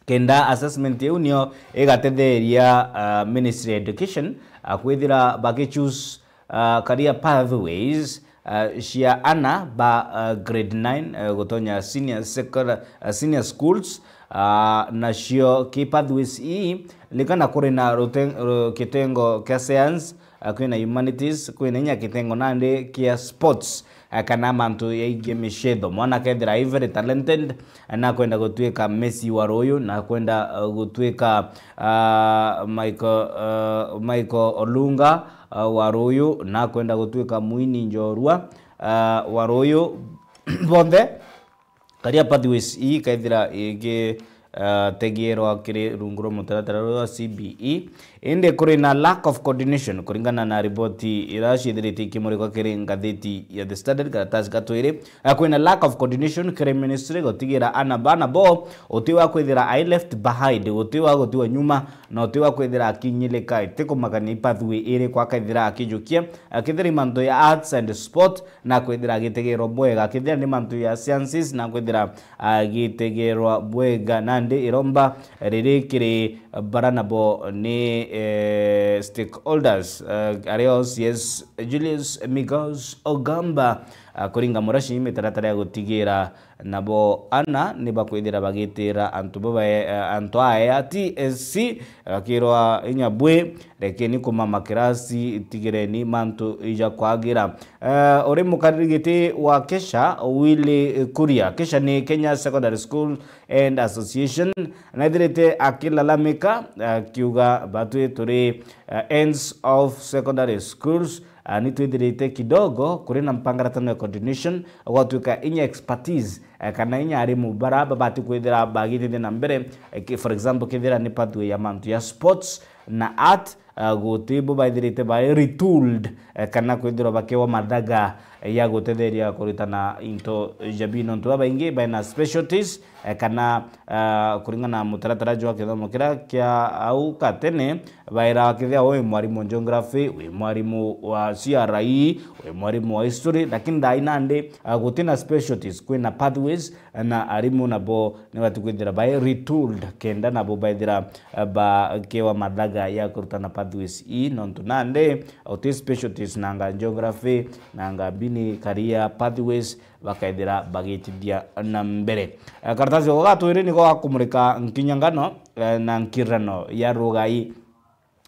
kenda assessment iu nio igatetheria, ah, Ministry ya Education, ah, kwithira bagichoose, ah, career pathways, ah, cia ana ba, ah, grade nine, ah, gutonya senior second-, ah, senior schools, ah, nacio ki pathways ii, likana kuri na rute-, ru-, kitengo kia science, ah, kwina humanities, kwina inya kitengo nandi kia sports, ah, kana mantu yaigie micetho. Mwana akethira ai very talented, ah, nakwenda gutuika Messi wa ruyu, nakwenda, ah, gutuika, ah, Michael, ah, Michael Olunga, ah, wa ruyu, nakwenda gutuika muini njorua, ah, wa ruyu. Bonthe Career pathways ii ikaithira igi, ah, tegeerwa kiri rungu rwa mutaratara wa C B E. Indi kuri na lack of coordination kuringana na riboti ira ciithirite ikimurikwa kiri ngathiti ya The Standard, karatasi ga twiri. Ah, kwina lack of coordination kiri ministry, gutigira ana bana bo uti wa kwithira ai left behind, uti wa gutigwa nyuma, na uti wa kwithira akinyilika. Itikumakania i pathway iri kwa akaithira akijukia, akithira i mantu ya arts and sport, na kwithira agitegerwa bwega, akithira ni mantu ya sciences, na kwithira agitegerwa bwega. Nandi iromba riri kiri bara nabo ni, eh, stakeholders, eh, ario C S Julius Migos Ogamba, ah, kuringa muraci mitaratara ya gutigira nabo ana ni bakwithira bagitira antu babae, eh, antu aya T S C, bakirwa inya bwi, rekeni kumama kirasi, tigireni mantu ija kwagira. Eh, uri mukariri giti wa Kesha, Willy Kuria, Kesha ni Kenya Secondary School and Association, naithirite akilalamika, akiuga, batwi turi, eh, ends of secondary schools, ah, ni twithirite kidogo kuri na mpangaratano ya coordination, gwatuika inya expertise, eh, kana inya arimu bara babati kwithira bagitithia na mbere, eh, ki-, for example, kithira ni pathway ya mantu ya sports na art, ah, guti bo baithirite bai retooled, eh, kana kwithirwa bakewa mathaga, eh, ya gutetheria kurutana into jabi, nontu babaingi baina specialties, eh, kana, ah, kuringana na mutaratara jwa kithomo kiria kia au katene, baira kithia wi mwarimu geography, wi mwarimu wa C R E, wi mwarimu wa history, lakini thaa ii nandi, ah, gutina specialties, kwina pathways, na arimu nabo ni bati kwithira bai retooled kenda nabo baithira, eh, bakewa mathaga ya kurutana pathways ii, nontu nandi uti specialties nanga geography, nanga bini career pathways, bakaithira bagitithia na mbere. Eh, karatasi gaka ga twiri niko gakumurika nkinyangano, eh, na nkirano ya rugai.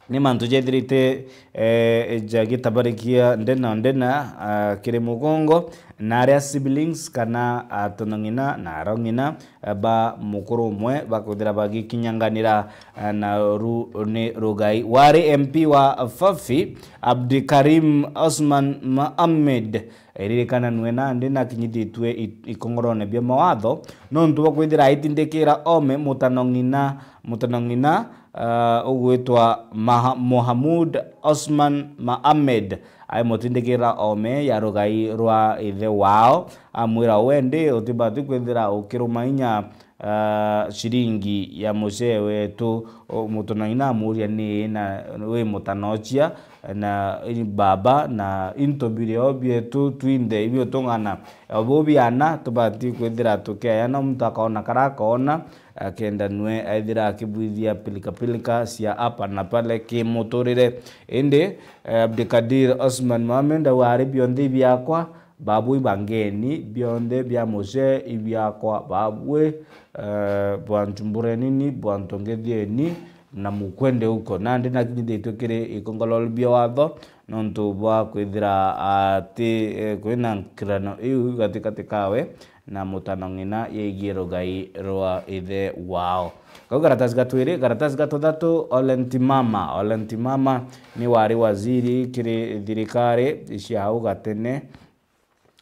Ni mantu jethirite, eh, jagitabarikia ndena ndena, ah, kiri mugongo, na aria siblings kana atonong'ina na arong'ina, eh, ba mukuru umwe bakwithira bagikinyanganira, eh, na ru ni rugai. Wari M P wa Fafi, Abdikarim Osman Mohamed, iririkana nwe nandi nakinyithitue i-, ikongorone bia mawatho, nontu bwa kwithira aitindikira ome mutanong'ina, mutanong'ina, ah, ugwitwa Maha-, Mohamud Osman Mohamed, aimutindikira ome ya rugai rwa ithe wao, amwira, "We ndi utibati kwithira ukiruma inya, ah, ciringi ya mucee wetu." O, mutanong'ina amuria, "Ni na wi mutanochia na i baba, na into birio bietu twinthe ibiutung'ana, o bu biana tubati kwithira tukiayana, muntu akona kara akona." Akenda nwe aithira akibwithia pilikapilika cia hapa na pale kimuturire. Indi, eh, Abdikadir Osman Mohamed au ari, "Bionthe ibiakwa, babui bangeni, bionthe bia mucee ibiakwa, babui, eh, bwantu mbureni ni, bwantu ngethieni, na mukwende uko." Nandi nakinyithitue kiri ikongololo bia watho, nontu bwa kwithira ati, eh, kwina nkirano iu gatikati kawe na mutanong'ina yegie rugai rwa ithe wao. Kau karatasi ga twiri, karatasi ga tuthatu, Ole Ntimama. Ole Ntimama ni wari waziri kiri thirikari cia hau gatene,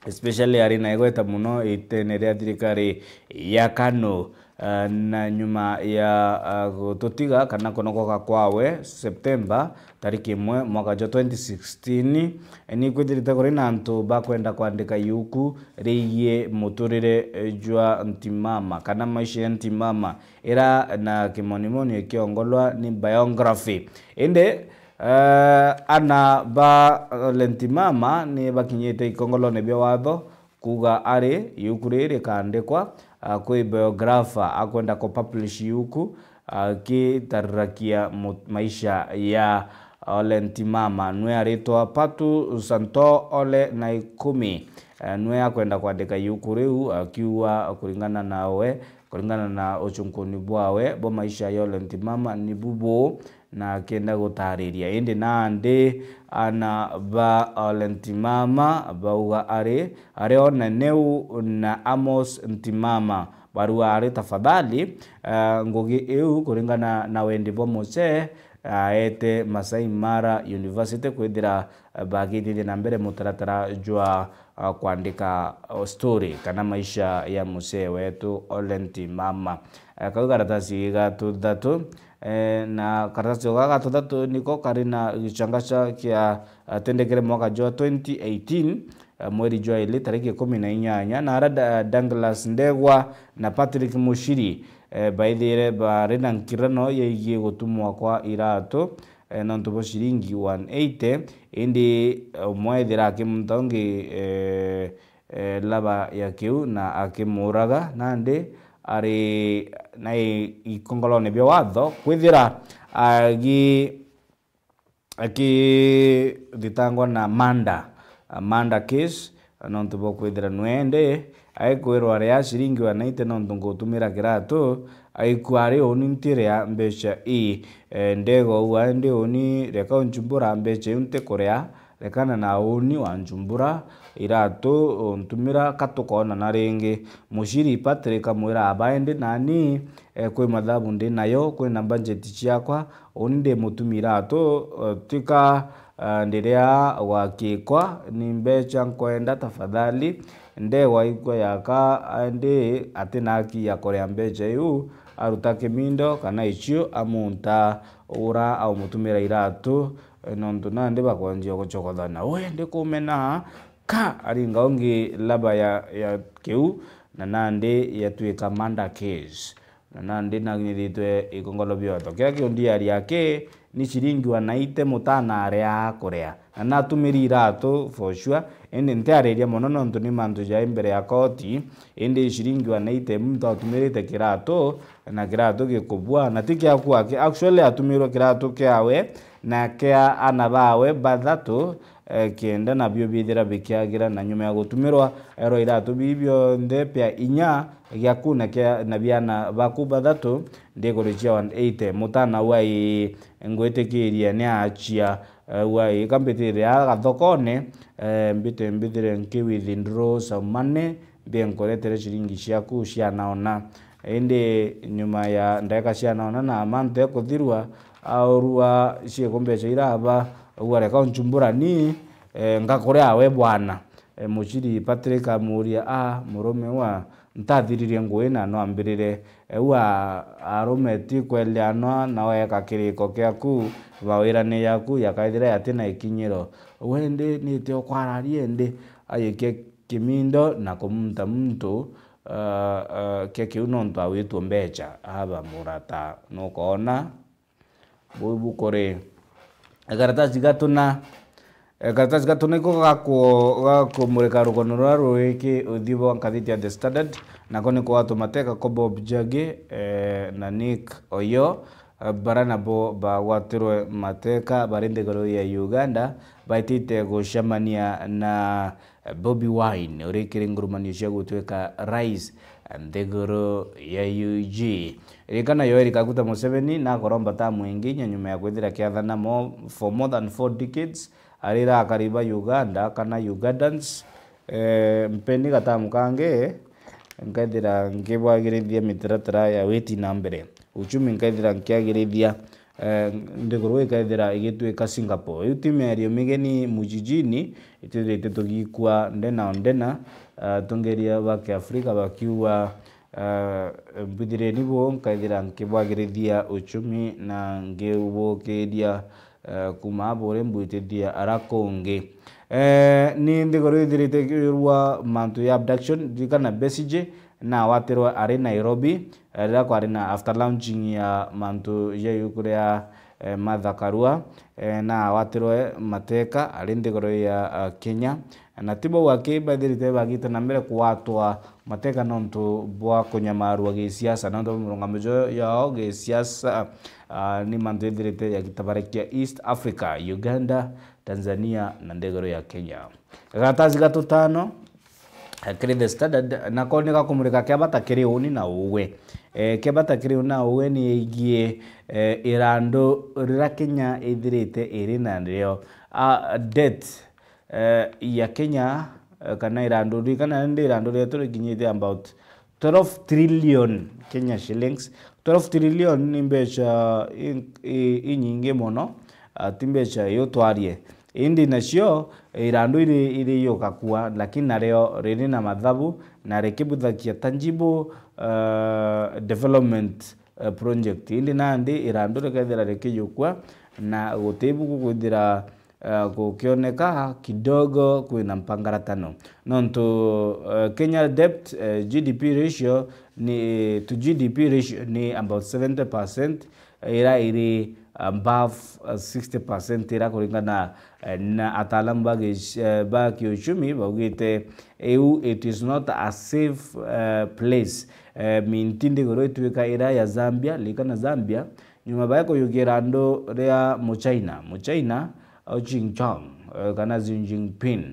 especially ari na igweta muno itene ria thirikari ya Kanu. Ah, na nyuma ya, ah, gututiga kana kunogoka kwawe September tariki imwe mwaka jwa twenty sixteen, ni kwithirite kuri na antu bakwenda kwandika iuku rigie muturire, eh, jwa Ntimama kana maisha ya Ntimama, ira na kimonimoni ikiongolwa ni biography. Indi, eh, ana ba Ole Ntimama ni bakinyite ikongolone bia watho, kuuga ari iuku riri rikaandikwa, ah, kwi biographer akwenda ku publish iuku, ah, akitarirakia mu-, maisha ya Ole Ntimama. Nwe aritwa Patu Santo Ole Naikumi, eh, nwe akwenda kwandika iuku riu, akiuga kuringana nawe, kuringana na ucunkuni bwawe bwa maisha ya Ole Ntimama ni bubu, na akenda gutariria. Indi nandi ana ba Ole Ntimama bauga ari, ari o Neneu na Amos Ntimama Barua ari tafadhali, eh, ngugi iu kuringana na wendi bwa Mucee, aete Masai Mara University kwithira, eh, bagitithia na mbere mutaratara jwa, ah, kwandika, oh, story kana maisha ya Mucee wetu Olenti Mama. Eh, kau karatasi ga tuthatu, eh, na karatasi ga gatuthatu niko kari na gichangacha kia, ah, tendekere mwaka jwa twenty eighteen, eh, mweri jwa ili tariki ikumi na inyanya, na ara Da-, Douglas Ndegwa na Patrick Muchiri, eh, baithire bari na nkirano yegie gutumwa kwa iratu, eh, nontu bwa ciringi one eighty, indi, eh, umwe ethira akimunta ungi, eh, eh, laba ya kiu na akimuraga, nandi ari na i-, ikongolone bia watho kwithira agi-, akithitangwa na manda, a manda case, nontu bwa kwithira nwende aikwirwa ria ciringi one eighty nontu ngutumira kiratu, aikua ari uni ntiria mbeca ii. Eh, Ndegwa auga, indi uni reka unchumbura mbeca iu ntikuria, rekana na uni wanchumbura iratu untumira ka tukoonana ringi. Muchiri Patrick amwira, aba indi nani, eh, kwi mathabu ndi nayo, kwina budget ciakwa, uni ndi mutumi iratu, eh, tika, eh, ndiria gwakikwa, ni mbeca nkwenda tafadhali. Ndegwa aikua yaka, indi ati na haki ya kuria mbeca iu, aruta kimindo kana icio amunta ura aumutumira iratu, eh, nontu nandi bakwanjia gucokothana. We ndi kumena ka aringa ungi laba ya, ya kiu, na nandi yatwika murder case. Na nandi naginyithitwe ikongolo biotho. Kiria kiundi aria ki ni ciringi one eighty mutana aria akuria. Na natumiri iratu for sure, indi ntiariria mono nontu ni mantu jai mbere ya koti, indi ciringi one eighty muntu atumirite kiratu, na kiratu gikubua, na ti kiaku aki. Actually, atumirwe kiratu kiawe na kia ana bawe bathatu, eh, kenda nabio bithira bikiagira, na nyuma ya gutumirwa, erwa iratu bii bionthe bia inya giaku na kia, na biana baku bathatu, ndiguru cia one eighty. Mutana wai ngwitikirie ni achia, eh, wai kambitire a gathokone, eh, mbite mbithire nki withdraw some money, mbie nkuretere ciringi ciaku cianaona. Indi nyuma ya ndagika cianaona na amante kuthirwa, aurua cieko mbeca iraba, auga, reka unchumbura ni, eh, ngakuria we bwana. Eh, Muchiri Patrick amuria, a, murume wa, ntathiririe ngui na no ambirire. Eh, u a-, arume ti kweleanwa na weka kiriko kiaku, mawirane yaku yakaithira yati na ikinyiro. We ndi niti ukwararia indi? Ayikia kimindo na kumunta muntu, eh, eh, kia kiu nontu awitwe mbeca. Aba murata nukoona buu bukuri. Karatasi gatuna, eh, karatasi gatuna iko gaku-, gakumurika rugono ruria ruriki uthio bwa ngathiti ya The Standard, nako ni kwatwa mateka kwa Bob Njagi, eh, na Nick Oyoo, eh, bara nabo bagwatirwe mateka bari nthiguru ya Uganda, baitite gucemania na Bobi Wine, uria ikiri ngurumanio cia gutwika rais nthiguru ya U G. Ririkana Yoweri Kaguta Museveni nakoromba tamu ingi inya nyuma ya kwithira akiathana mo-, for more than four decades, arira akari ba Uganda kana Ugandans, eh, mpeni gatamu kangi, nkethira nkibwagirithia mitaratara ya witi na mbere. Uchumi nkethira nkiagirithia, eh, nthiguru ikethira igitwika Singapore. Iu ti miario migeni mujijini, itwithirite tugikua ndena o ndena, eh, atongeria ba Kiafrika bakiuga, eh, mbwithireni bu, nkaithira nkibwagirithia uchumi na ngiubukiria, eh, kuma abo uria mbwitithia ara kungi. Eh, ni nthiguru ithirite ikiurua mantu ya abduction, ririkana Besigye, na awatirwe ari Nairobi, eh, riria kwari na after launching ya mantu ja yuku ria, eh, Martha Karua, eh, na awatirwe mateka ari nthiguru ya, eh, Kenya. Na ti bau aki, baithirite bagite na mbere kwatwa mateka nontu bwa kunyamarua gisiasa, nontu bwa mirungamio jo-, yao gisiasa, ah, ni mantu ithirite yagitabarekia East Africa, Uganda, Tanzania na nthiguru ya Kenya. Karatasi ga tutano, eh, kiri The Standard, nako ni gakumurika kia bata kiri uni na uwe. Eh, kia bata kiri uni na uwe ni igie, eh, irandu riria Kenya ithirite iri na rio. Ah, debt, eh, ya Kenya, eh, kana irandu ri-, kana ndi irandu rietu rikinyite about twelve trillion Kenya shillings. Twelve trillion ni mbeca i-, i-, inyingi mono, ah, ti mbeca iutwarie. Indi nacio irandu iri, iri yukakua, lakini nario riri na mathabu na rikibuthakia tangible, ah, development, ah, project. Indi nandi irandu rikethira rikiyukua na gutibu gukwithira, ah, gukioneka kidogo kwina mpangaratano. Nontu, ah, Kenya debt, eh, G D P ratio ni, to G D P ratio ni about seventy percent, ira iri above, uh, sixty percent ira kuringana, eh, na ataalamu ba gi-, eh, ba kiuchumi baugite iu it is not a safe, eh, place. Eh, minti nthiguru itwika ira ya Zambia, likana Zambia, nyuma bae kuyukia irandu ria Muchina, Muchina au Xinjiang, eh, kana Xi Jinping,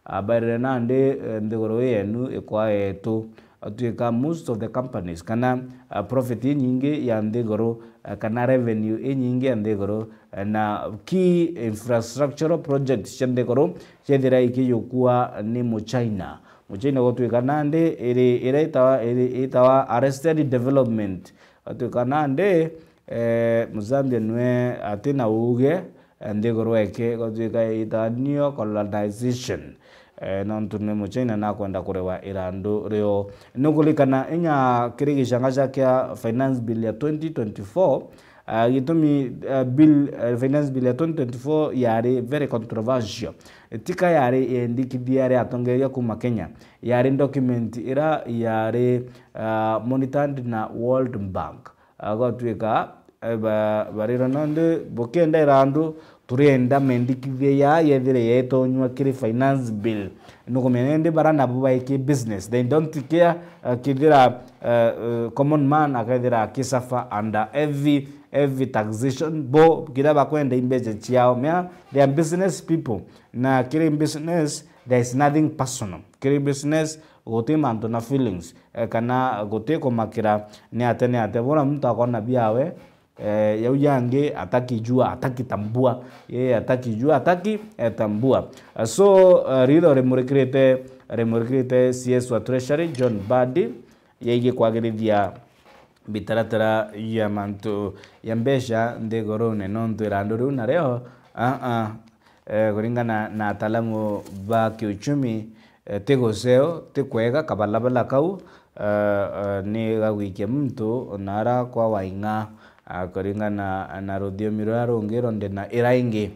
abairire nandi, eh, nthiguru ii yenu ikwaetu, atwika most of the companies kana, ah, profit inyingi ya nthiguru, eh, kana revenue inyingi ya nthiguru, eh, na key infrastructural projects cia nthiguru ciethira ikiyukua ni Muchina. Muchina gutwika nandi iri, ira itawa, iri, itawa arrested development. Gutwika nandi, eh, Muzambia nwe atina uuge, eh, nthiguru eke, gutwika ita neo colonization. Eh, nontu ni Muchina nakwenda kurewa irandu rio. Nukulikana inya kiri gicanga kia finance bill ya twenty twenty-four, ah, gitumi, ah, bill, ah, finance bill ya twenty twenty-four yari very controversial. Tika yari yendikithia ria atongeria kuma Kenya, yari document ira yari, ah, monitored na World Bank. Agatwika, eh, ba-, barira nandi bukienda irandu, turienda mendikithia ya yethire yetonywa kiri finance bill. Nukumenya indi bara nabo baiki business. They don't care, eh, kithira, eh, eh, common man akethira akisuffer under every, every taxation. Bo kira bakwenda imbeca ciao. Mea, they are business people. Na kiri business, there is nothing personal. Kiri business, guti mantu na feelings, eh, kana guti kumakira ni ate, ni ate. Bora muntu akona biawe, eh, yau yangi atakijua, atakitambua. Yeye atakijua, ataki, eh, tambua. Eh, so, eh, ritho rimurikirite, rimurikirite C S wa Treasury, John Mbadi, yegie kwagirithia mitaratara ya mantu ya mbeca nthigurune, nontu irandu riu nario, aa, eh, kuringana na ataalamu ba kiuchumi, eh, ti guseo, ti kwega, kabalabala kau, eh, eh, ni gagwikia muntu nara kwa Waing'a, ah, kuringana na ruthiomi ruria rungi rundi na ira ingi.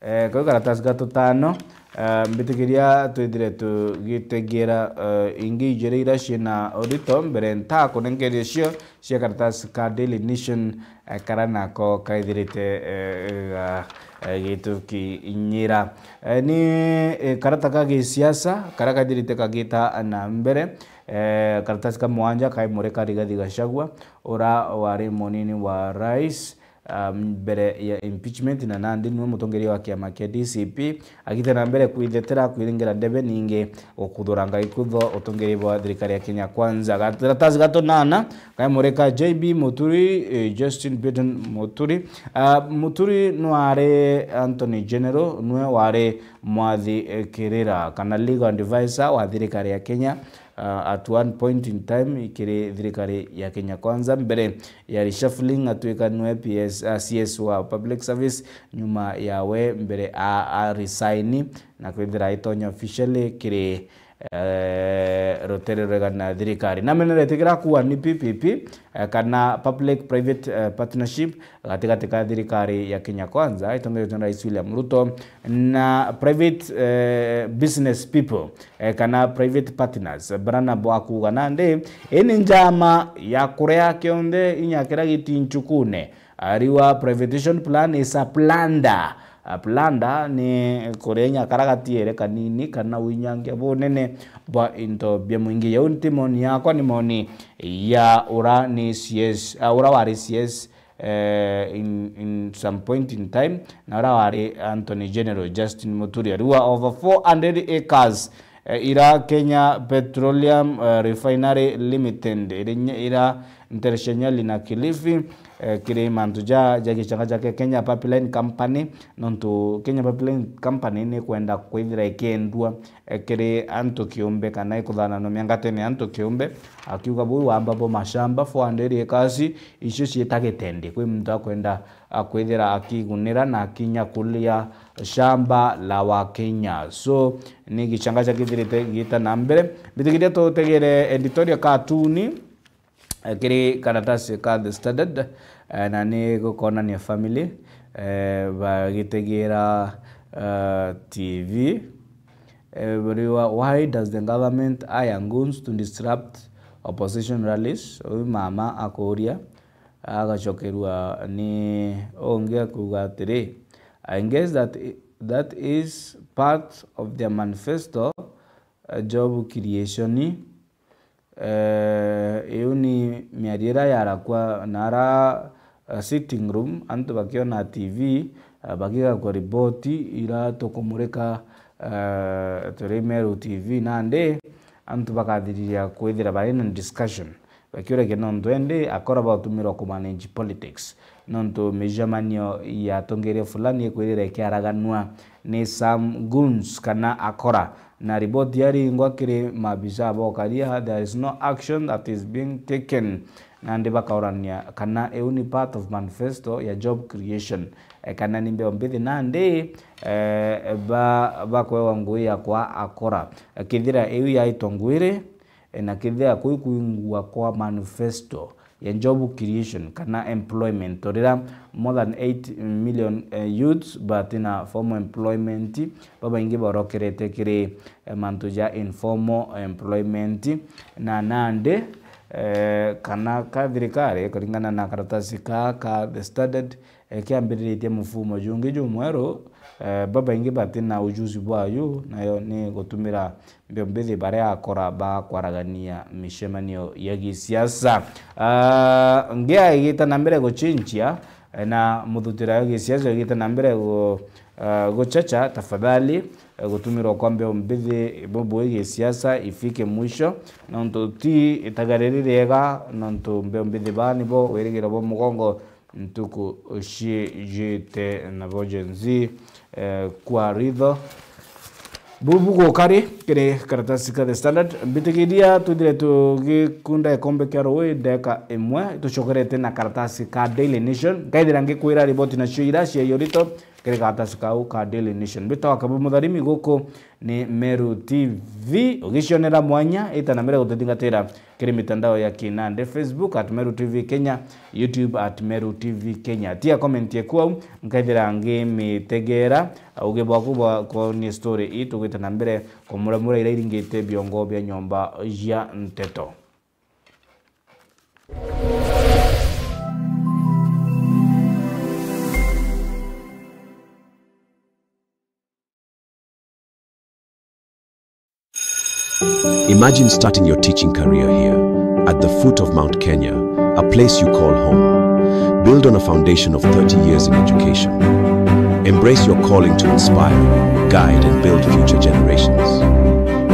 Eh, kau karatasi ga tutano, eh, mbitikiria twithire tugitegiera, eh, ingi ijiri ira ciina urito mbere nta kunenkeria cio cia karatasi ka Daily Nation, eh, kara nako kaithirite, eh, ga, eh, gitukinyira. Eh, ni, eh, karata ka gisiasa kara kaithirite kagita na mbere, eh, karatasi ka mwanja kaimurika Rigathi Gachagua, ura wari munini wa rais, ah, mbere ya impeachment, na nandi niwe mutongeria wa kiama kia D C P, agite na mbere kwithetera kwiringira ndebe ningi gukuthuranga ikutho utongeria bwa thirikari ya Kenya Kwanza. Karatasi ga tunana kaimurika J B Muturi, eh, Justin Biden Muturi. Ah, Muturi nwari Attorney General, nwe wari mwathi, eh, kirira kana legal advisor wa thirikari ya Kenya, ah, at one point in time kiri thirikari ya Kenya Kwanza, mbere ya reshuffling atwika nwe P S, ah, C S wa Public Service, nyuma yawe mbere a, a resign na kwithira aitonya officially kiri, eh, rutere rwega na thirikari. Na menere tigira kuwa ni P P P, eh, kana Public Private, eh, Partnership, gatigati ka thirikari ya Kenya Kwanza itongeretwe ni Rais William Ruto na private, eh, business people, eh, kana private partners, bara nabo akuuga nandi, ii ni njama ya kuria kionthe inya kiria giti nchukune. Ariwa privatization plan is a plunder. A plunder ni kuria inya kara gatiere kanini kana winyangia bunene bwa into bia mwingi. Yau nti moni yakwa, ni moni ya ura ni C S, ah, ura wari C S, eh, in, in some point in time, na ura wari Attorney General Justin Muturi. Ariwa over four hundred acres, eh, ira Kenya Petroleum, eh, Refinery Limited, iri nye-, ira, ntere cia Nyali na Kilifi, eh, kiri mantu ja, ja gichanga jake Kenya Pipeline Company, nontu Kenya Pipeline Company ni kwenda kwithira ikiendua, eh, kiri antu kiumbe kana ikuthananwa miangatene ya antu kiumbe, akiuga buu wamba bo mashamba four hundred acres icio ciitagite ndi kwi muntu akwenda akwithira akigunira na akinya kulia shamba la Wakenya. So, ni gichanga ja kithirite giita na mbere. Mbitikiria tutegere editorial katuni, eh, kiri karatasi ka The Standard, eh, na ni gukonania family, eh, bagitegeera, eh, T V. Eh, bariwa, "Why does the government hire goons to disrupt opposition rallies?" Uyu mama akuuria, agacokerua ni ungi akuuga atiri, "I guess that i-, that is part of their manifesto, uh, job creation." Eh, iu ni miario iria yarakwa nara, eh, sitting room, antu bakiona T V, eh, bakigakua riboti ira tukumurika, eh, turi Meru T V. Nandi antu bakathiriria kwithira bari na discussion, bakiuragia nontu endi akora bautumirwa kumanage politics. Nontu micemanio ya atongeria fulani ikwithira ikiaraganua ni some goons kana akora. Na riboti yaringwa kiri maabisa ba ukaria, there is no action that is being taken. Nandi bakaurania kana iu ni part of manifesto ya job creation, eh, kana ni mbeo mbithi nandi, eh, ba-, bakwewa ngui ya kwa akora. Eh, kethira iu yaitwa ngwiri, eh, na kethira kuu kuingwa kwa manifesto ya job creation kana employment, torira more than eight million, eh, youths bati na formal employment, babaingi borokerete kiri, eh, mantu ja informal employment, na nandi, eh, kana ka thirikari, kuringana na karatasi ka, ka The Standard, eh, kiambiriritie mufumo jungi jumweru, eh, babaingi bati na ujuzi bwayu, nayo ni gutumira mbio mbithi baria akora ba kwaragania micemanio ya gisiasa. Ah, ngia igita na mbere guchinchia, eh, na muthutira ya gisiasa igita na mbere gu-, ah, guchacha, tafadhali, eh, gutumirwa kwa mbio mbithi bubu gisiasa ifike mwisho, nontu ti itaga riri riega, nontu mbio mbithi ba nibo wirigiro bwa mugongo ntuku ciijite nabo Gen Z, eh, kwa ritho. Bubu gukari kiri karatasi ka The Standard. Mbitikiria twithire tugikunda gikombe kia rui ndeka imwe, tucokerete na karatasi ka Daily Nation. Nkaithira ngikwira riboti nacio ira cia iyo rito kiri karatasi kau ka Daily Nation. Mbitagwa Kabu Mutharimi, guku ni Meru T V. Ugicionera mwanya, ita na mbere gututhingatira kiri mitandao ya kinandi, Facebook at Meru T V Kenya, YouTube at Meru T V Kenya. Tia comment yeku au, nkaithira ngimitegera, ugi bwaku bwa kuonia story ii tugwite na mbere kumuramura ira iringite biongo bia nyomba ya nteto. Imagine starting your teaching career here, at the foot of Mount Kenya, a place you call home. Build on a foundation of thirty years in education. Embrace your calling to inspire, guide, and build future generations.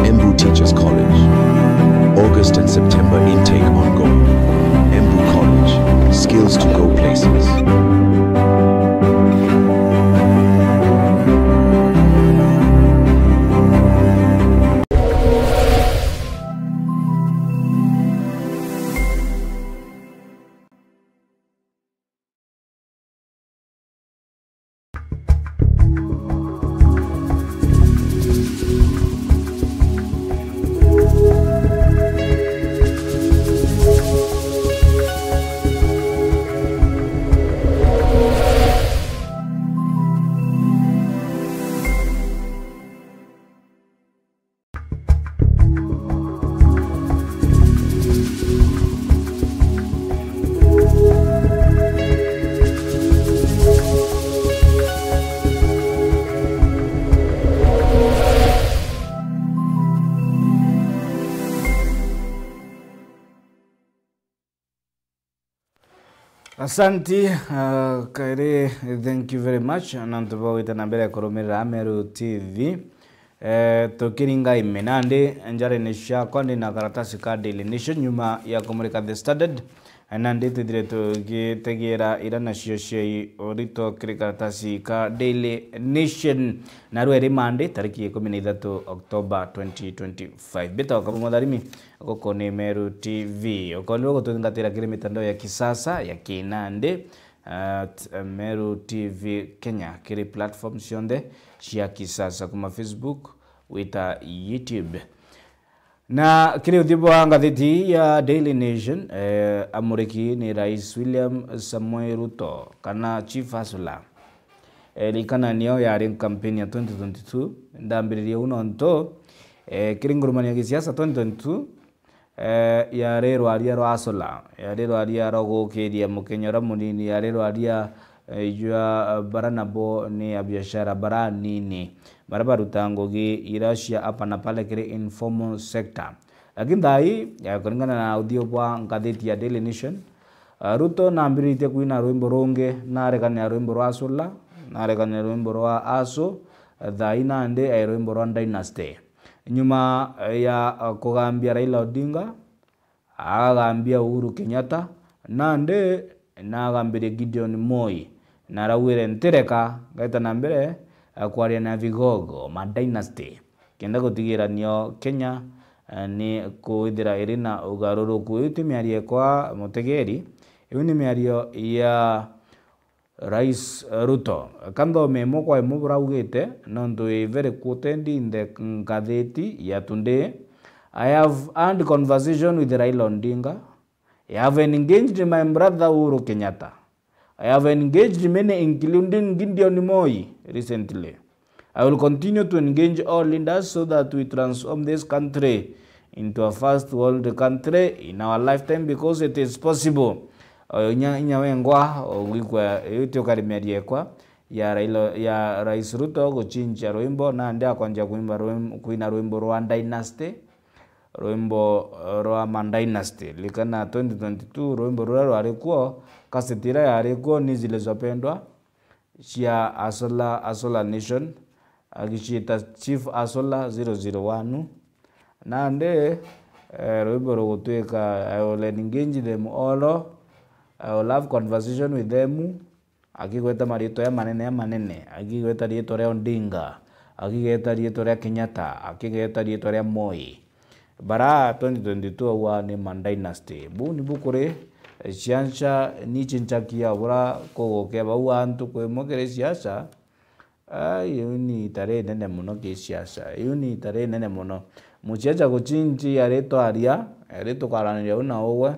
Embu Teachers College. August and September intake ongoing. Embu College. Skills to go places. Asanti, uh, Kairi, thank you very much. Nontu bwa gwita na mbere kurumirira Meru T V. Eh, tukiringa ime nandi njarene ciakwa ndi na karatasi ka Daily Nation nyuma ya kumurika The Standard. Nandi twithire tugitegera ira nacio cia urito kiri karatasi ka Daily Nation. Narua iri Monday, tariki ikumi na ithatu October twenty twenty-five. Mbitagwa Kabu Mutharimi, guku ni Meru T V. Ukonirwo gututhingatira kiri mitandao ya kisasa ya kinandi, at Meru T V Kenya, kiri platform cionthe cia kisasa, kuma Facebook gwita YouTube. Na kiri uthio bwa ngathiti ya Daily Nation, eh, amuriki ni Rais William Samoei Ruto, kana Chief Hustler. Eh, rikana nio yari campaign ya twenty twenty-two, ndambiririe u nontu, eh, kiri ngurumani ya gisiasa twenty twenty-two, eh, yari rwaria rwa hustler, yari rwaria rwa gukiria Mukenya uria munini, yari rwaria eh, jwa, eh, bara nabo ni abiashara bara anini, bara baruta ngugi ira cia hapa na pale kiri informal sector. Lakini thaa ii, eh, kuringana na uthio bwa ngathiti ya Daily Nation, eh, Ruto nambiritie kwina rwimbo rungi, narekanira rwimbo rwa Asula, narekanira rwimbo rwa Asu, eh, thaa ii nandi, eh, rwimbo rwa Dynasty. Nyuma, eh, ya, eh, kugambia Raila Odinga, agagambia Uhuru Kenyatta, nandi nagambirie Gideon Moi, na araugire, "Ntireka, ngaita na mbere, eh, kwaria na vigogo, ma dynasty, kenda gutigira nio Kenya, eh, ni kwithira iri na ugaruruku." Iu ti miario ekwa mutegeri, iu ni miario ya Rais Ruto. Ka nthome imwe kwa imwe bura augite, nontu i very quoted in the ngathiti ya today. "I have had conversation with Raila Odinga. I have engaged my brother Uhuru Kenyatta. I have engaged many, including Gideon Moi recently. I will continue to engage all leaders so that we transform this country into a first world country in our lifetime because it is possible." Oyo inya, inya wengwa, ogwikwa, iu ti ukari miario ekwa, ya Raila, ya Rais Ruto gucinjia rwimbo, nandi akwanjia kuimba rwim-, kuina rwimbo rwa Dynasty, rwimbo, eh, rwa ma Dynasty. Likana twenty twenty-two, rwimbo ruria rwari kuo, kaseti iria yari kuo ni Zilizopendwa, cia Asola, Asola Nation, agiciita Chief Asola zero zero one. Nandi, eh, rwimbo rugutwika, "I will engage them all, I will have conversation with them," akigweta maritwa ya manene ya manene, akigweta riitwa ria Odinga, akigeta riitwa ria Kenyatta, akigeta riitwa ria Moi. Bara twenty twenty-two aua ni ma dynasty. Buu nibu kuri, eh, siasa ni cinchakia bura kugukia bau antu kwimwe kiri siasa. Ai, iu ni ita rinene mono ki siasa. Iu ni ita rinene mono. Musiasa gucinci ari twaria, ari tukaraniria u na ugwe,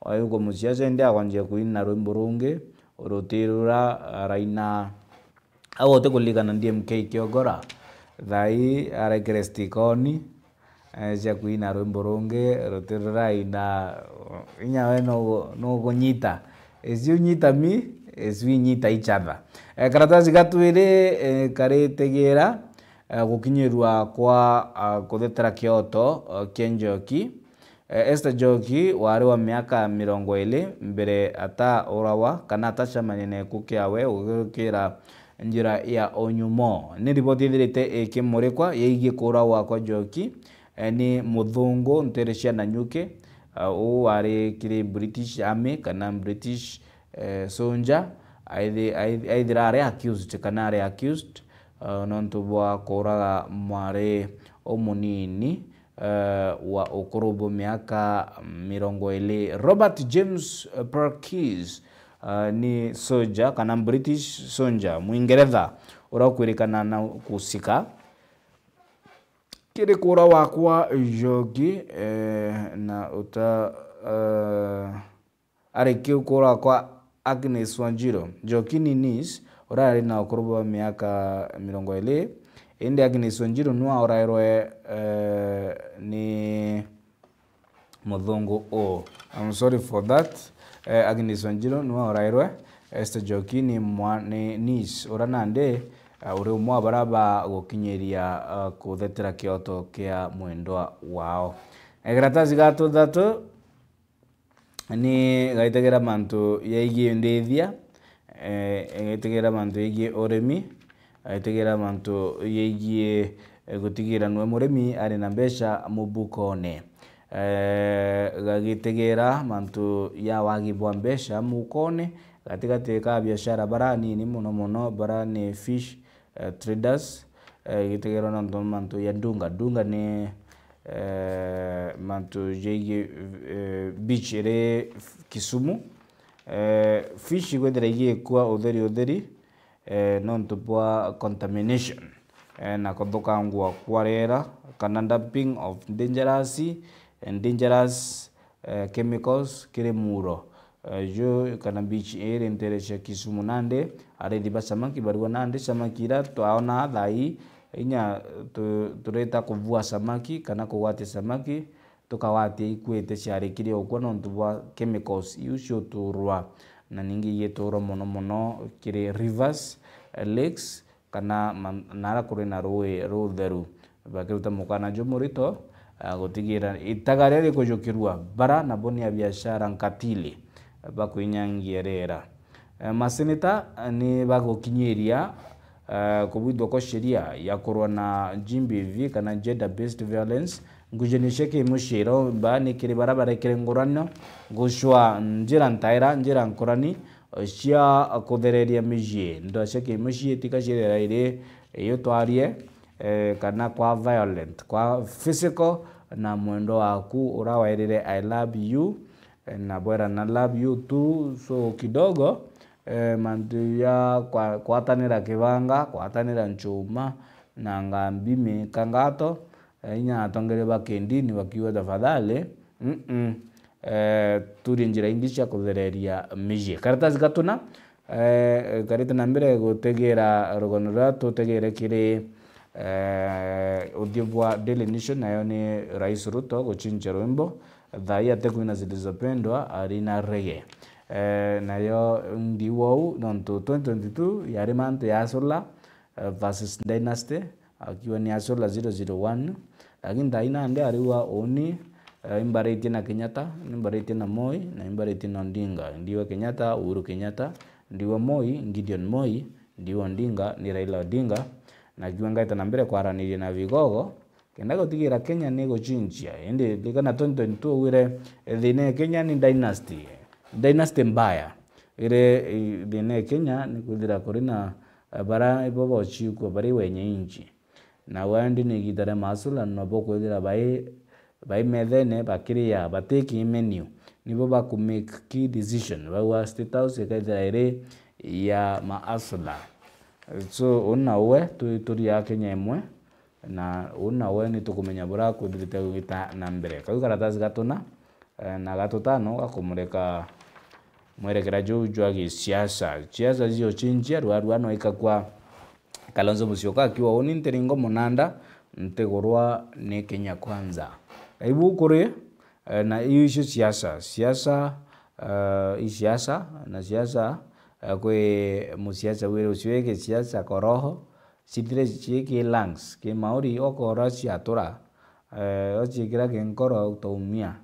oyu ku musiasa indi akwanjia kuina rwimbo rungi, ruti rura araina. Au uti kuririkana D M K Kiogora? Thaa ii arekere stikoni, eh, cia kuina rwimbo rungi ruti ruraina, inya we nugu-, nugunyita. As you nyita me, as we nyita each other. Eh, karatasi ga twiri, eh, karitigira, eh, gukinyirua kwa, ah, kuthetera kioto, eh, kia Njoki. Eh, Esther Njoki wari wa miaka mirongo iri mbere ataurawa kana atacemania na gikuu kiawe gugikira njira ya unyumo. Ni riboti ithirite ikimurikwa yaigie kuuragwa kwa Njoki, eh, ni muthungu nteere cia Nanyuki, eh, uu wari kiri British Army kana British, eh, soldier, aithi-, aithi-, aithira ari accused kana ari accused, eh, nontu bwa kuuraga mwari umunini, eh, wa ukuru bwa miaka mirongo iri. Robert James, eh, Perkins, eh, ni soldier kana British soldier, Mwingeretha, uria ukwirikana na kusika kiri kuuragwa kwa Njoki, eh, na uta, eh, ari kiu kuuragwa kwa Agnes Wanjiru. Njoki ni niece, uria ari na ukuru bwa miaka mirongo iri, indi Agnes Wanjiru niwe urairwe, eh, ni muthungu uu. I'm sorry for that. Eh, Agnes Wanjiru niwe urairwe. Esther Njoki ni mwa-, ni niece uria nandi, eh, uri umwe wa baria bagukinyiria, eh, kuthetera kioto kia mwendwa wao. Eh, karatasi ga tuthatu ni gaitegera mantu yaigie ndithia, eh, gaitegera mantu yaigie urimi, gaitegera mantu yaigie, eh, gutigira nwe murimi ari na mbeca mubukone. eh, gagitegera mantu ya wagi bwa mbeca mukone, gatigati ka biashara bara nini mono mono, bara ni fish, eh, traders, eh, gitegerwa nontu mantu ya Dunga. Dunga ni, eh, mantu jegie, eh, beach iri Kisumu. Eh, fish gwithira igikua utheri utheri, eh, nontu bwa contamination, eh, na kuthukangua kwa riera, kana dumping of dangerous and dangerous, eh, chemicals kiri muro. Eh, ju kana beach iri ntere cia Kisumu nandi, arithi ba samaki barua nandi samaki ira twaona thaa ii, inya tu-, turita kuvua samaki kana kugwatia samaki, tukagwatia ikuite ciarikirie ukua nontu bwa chemicals iu ciuturwa, na ningi igiturwa mono mono kiri rivers, eh, lakes, kana ma-, nara kuri na rui rutheru. Bakiruta mukana jumurito, ah, gutigira itaga riria rikujukirua bara nabo ni abiashara nkatili bakwinyangia riera. Eh, maseneta, eh, ni bagukinyiria, eh, kubwithwa kwa sheria ya kurwa na G B V kana gender based violence. Ngucanio cia kimucii iromba ni kiri bara barekire ngurano gucwa njira ntaira, njira nkurani cia kuthereria micii. Ndoa cia kimucii tika ciithira iri iyo twarie, eh, kana kwa violent, kwa physical na mwendwa waku ura wairire I love you, eh, na bwera na love you too, so kidogo, eh, mantu ya kwa-, kwatanira kibanga, kwatanira nchuma na ngambi mikangato, eh, inya atongeria ba kindini bakiuga tafadhali, mm-mm, eh, turie njira ingi cia kuthereria micii. Karatasi gatuna, eh, karite na mbere gutegera rugano ruria tutegere kiri, eh, uthiu bwa Daily Nation, nayo ni Rais Ruto gucinjia rwimbo, thaa ii atekuina zilizopendwa, arina rege. Eh, nayo ndiwa uu, nontu twenty twenty-two yari mantu ya Asula, eh, versus Dynasty, akiwa ni Asula zero zero one, lakini thaa ii nandi ariwa uni, eh, imbaritie na Kenyatta, nimbaritie na Moi, na imbaritie na Odinga. Ndiwa Kenyatta, Uhuru Kenyatta, ndiwa Moi, Gideon Moi, ndiwa Odinga, ni Raila Odinga, na akiwa ngaita na mbere kwaraniria na vigogo, kenda gutigira Kenya ni gucinjia. Indi ririkana twenty twenty-two wire, eh, thina ya Kenya ni dynasty, dynasty mbaya. Iri, eh, thina ya Kenya ni kwithira kuri na, eh, bara ibo bocikua bari wenye inchi. Na wendi ni igita ria maasula, nobo kwithira bai, bai methene bakiria, bati key menu. Nibo baku make key decision. Bauga State House ikaithira iri ya maasula. So, uu nawe tu-, turi a Kenya imwe, na uu nawe ni tukumenya buria kuthirite gugita na mbere. Kau karatasi gatuna, eh, na gatutano gakumurika mwerekera juu jwa gisiasa. Siasa ziochinjia, rwarua no ikakwa. Kalonzo Musyoka akiuga, uni ntiringo munanda, ntigurwa ni Kenya Kwanza. Ibu kuri, eh, na iu icio siasa. Siasa, eh, i siasa, na siasa, eh, kwi musiasa wiri ucio wi gisiasa koroho, cithire cii ki lungs, ki mauri, okora ciatura, eh, ociikira ki nkoro utaumia.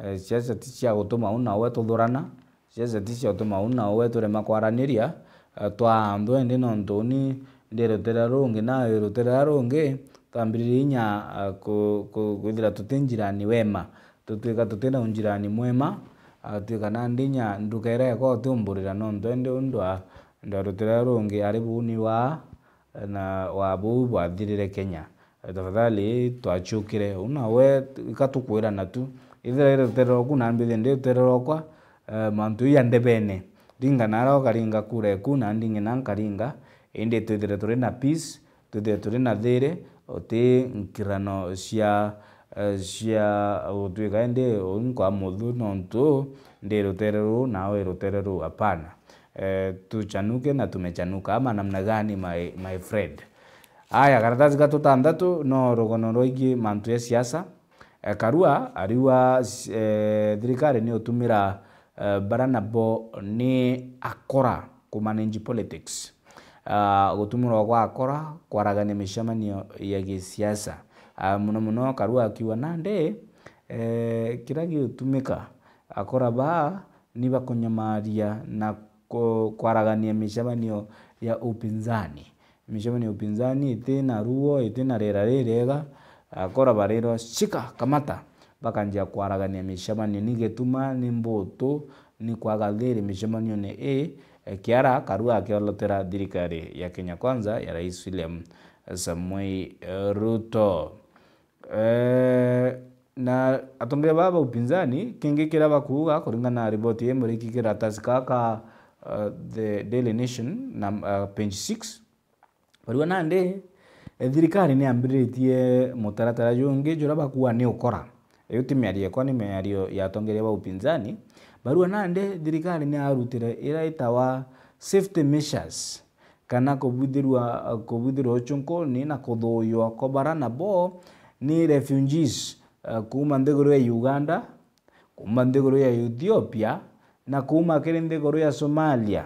Eh, siasa ti cia gutuma u na we tuthurana, siasa ti cia gutuma u na we turema kwaraniria, eh, twaandwa indi nontu uni ndi rutere rungi, nawe wi rutere ruria rungi, twambiririe inya, eh, ku-, ku-, kwithira tuti njirani wema, tutwika tuti na unjirani mwema, eh, twika nandi inya nduka iria eka utiumburira nontu indi u ndwa, ndwa rutere ruria rungi ari buni wa na wa buu bwathirire Kenya. Eh, tafadhali twacukire. U nawe ika tukwirana tu. Ithira iri rutere rwaku na mbithie ndi rutere rwakwa, eh, mantu ii ya ndebene. Ringa nara ukaringa kura eku na ndingi na nkaringa, indi twithire turi na peace, twithire turi na thiri, uti nkirano cia, eh, cia gutwika indi u nkwa muthu nontu ndi rutere ruu nawe rutere ruu, hapana. Eh, tuchanuke na tumechanuka. Ama namna gani, my, my friend? Aya, karatasi ga tutantatu no rugono rwaigie mantu ya siasa. Eh, Karua ariwa, eh, thirikari ni utumira, eh, bara nabo ni akora kumanage politics. Ah, gutumirwa gwa akora kwaragania micemanio ya gisiasa. Ah, muno muno Karua akiuga nandi, eh, kira giutumika, akora baa ni bakunyamaria na ku-, kwaragania micemanio ya upinzani. Micemanio ya upinzani iti na ruo, iti na riera ririega. Akora barirwa, "Shika, kamata, bakanjia kwaragania micemanio. Ni gituma ni mbutu ni kwaga thiri micemanione ii, e, Kiara Karua akiolotera thirikari ya Kenya Kwanza ya Rais William Samoei, e, Ruto. E, na atongeria baba ba upinzani, kingi kiria bakuuga kuringana na riboti ii muriki kiratasi kaka, e, The Daily Nation na, e, page six, barua nandi, e, thirikari ni yambiritie mutaratara jungi juria bakuuga ni ukora. Iu ti miario ekwa, ni miario ya atongeria ba upinzani. Barua nandi thirikari ni yarutire iria itawa safety measures, kana kubwithirwa, kubwithirwa ucunkuni na kuthuuywa kwa bara nabo ni refugees, e, kuuma nthiguru ya Uganda, kuuma nthiguru ya Ethiopia, na kuuma kiri nthiguru ya Somalia,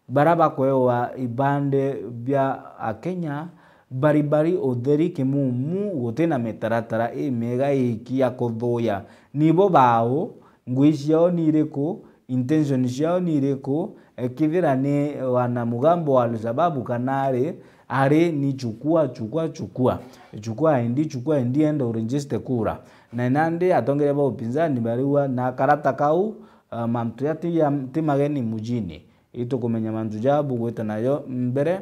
bara bakwewa ibande bia Akenya bari bari utheri kimumu, guti na mitaratara imiega iiki ya kuthuuya. Nibo bau, ngui ciao ni iriku, intention ciao ni iriku, e, kithira ni wana mugambo wa Al-Shabaab kana ari, ari ni chukua, chukua, chukua. Chukua I D, chukua I D, enda uregister kura. Na nandi atongeria ba upinzani bariuga na karata kau, a, mantu ja ti ya, ti mageni mujini. Itukumenya mantu ja bugwita nayo mbere,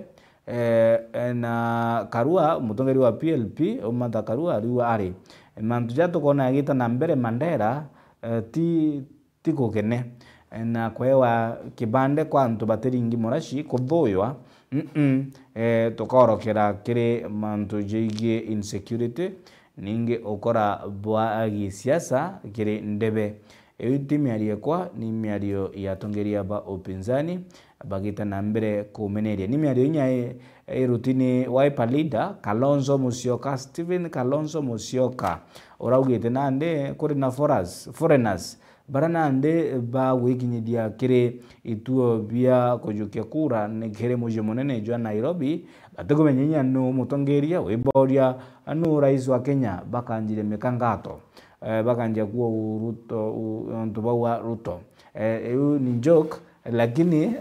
e, e, na Karua, mutongeria wa P L P, Martha Karua, ariuga ari, mantu ja tukona yagita na mbere Mandera, e, ti, ti kugene. E, na kwewa kibande kwa antu batiringi muraci, kuthuuywa, mm-mm, e, tukorokera kiri mantu jaigie insecurity, ningi ukora bwa gisiasa kiri ndebe. Iu ti miario ekwa, ni miario ya atongeria ba upinzani bagita na mbere kumeneria. Ni miario inya i, iruti ni Wiper leader Kalonzo Musyoka, Stephen Kalonzo Musyoka, uraugite nandi kuri na foras-, foreigners bara nandi bagwikinyithia kiri ituo bia kujukia kura ni kiri mucii munene jwa Nairobi, batikumenya inya nu mutongeria, wiboria nu rais wa Kenya, bakanjire mikangato. Eh, bakanjia kuuga u Ruto, u, antu bauga Ruto. Eh, iu ni joke, lakini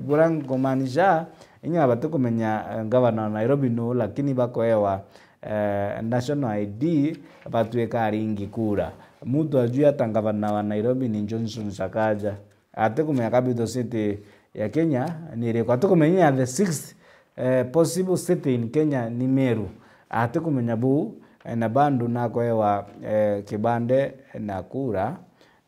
buria nkumaanisha, inya batikumenya, eh, gavana wa Nairobi nu, lakini bakwewa, eh, national I D, batwika aringi kura. Muntu ajui ata gavana wa Nairobi ni Johnson Sakaja. Atikumenya capital city ya Kenya ni iriku. Atikumenya the sixth, eh, possible city in Kenya ni Meru. Atikumenya buu, eh, na bado nakwewa, eh, kibande na kura,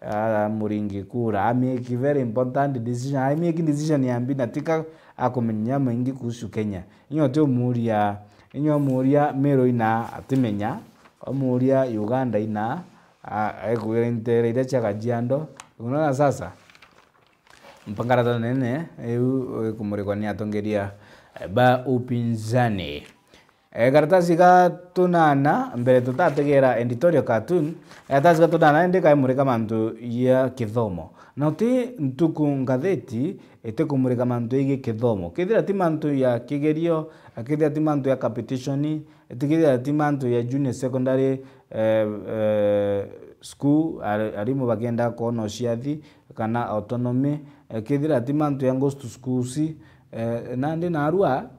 ah, muringi kura. I make very important decision. I make decision ya mbi na tika akumenya maingi kuhusu Kenya. Inya utiumuria, inya umuria Meru ina atimenya, umuria Uganda ina, a, ekwira intere iria cia Kajiado. Unaona sasa? Mpangarata nene iu ikumurikwa ni atongeria, eh, ba upinzani. Eh, karatasi ga tunana, mbere tutategera editorial cartoon, eh, karatasi ga tunana indi kaimurika mantu ya kithomo. Na uti ntuku ngatheti itikumurika mantu yaigie kithomo. Kethira ti mantu ya kigerio, eh, kethira ti mantu ya competition, eh, kethira ti mantu ya junior secondary, eh, eh, school, ari-, arimu bakienda kwona uciathi, kana autonomy, eh, kethira ti mantu ya ghost schools, eh, nandi narua,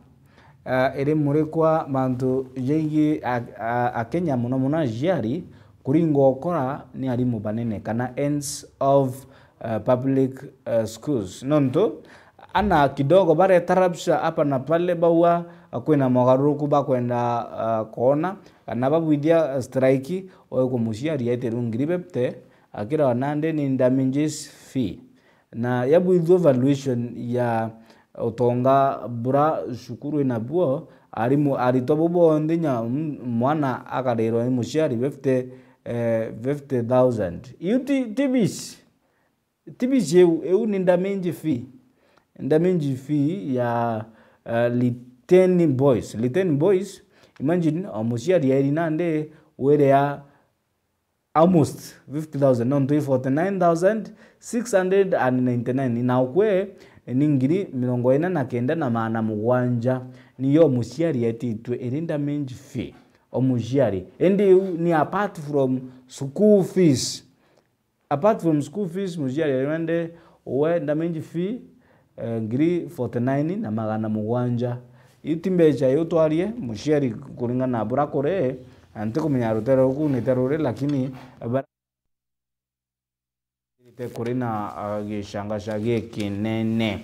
eh, irimurikwa mantu jaigi a, a, Akenya, muno muno aciari, kuringwa ukora ni arimu banene, kana ends of, eh, public, eh, schools. Nontu ana kidogo bareta rapture hapa na pale, bauga, eh, kwina mogaruruku bakwenda, eh, kwona, kana babwithia, eh, strike, oe kwa muciari aitirwe ngiri fifty, akira nandi ni damages fee. Na yabwithua valuation ya utonga bura cukuru inabuo, arimu, aritwa bo bonthe nya m-, mwana akarirwa ni muciari fifty, eh, fifty thousand. Iu ti, ti bici. Ti bici iu, iu ni damage fee. Damage fee ya, eh, Liteni Boys. Liteni Boys, imagine, o muciari airi nandi wiria almost fifty thousand, nontu i forty nine thousand six hundred and ninety nine, na ukwe ni ngiri mirongo ina na kenda na magana mugwanja, niyo muciari etitwe iri damage fee, o muciari. Indi iu ni apart from school fees. Apart from school fees, muciari ari wende uwe damage fee, eh, ngiri forty nine na magana mugwanja. Iu ti mbeca iu twarie, muciari kuringana na bura kuri, na ntikumenya rutere ruku ni te ruri, lakini bara- kuri na, ah, gicangaca gikinene.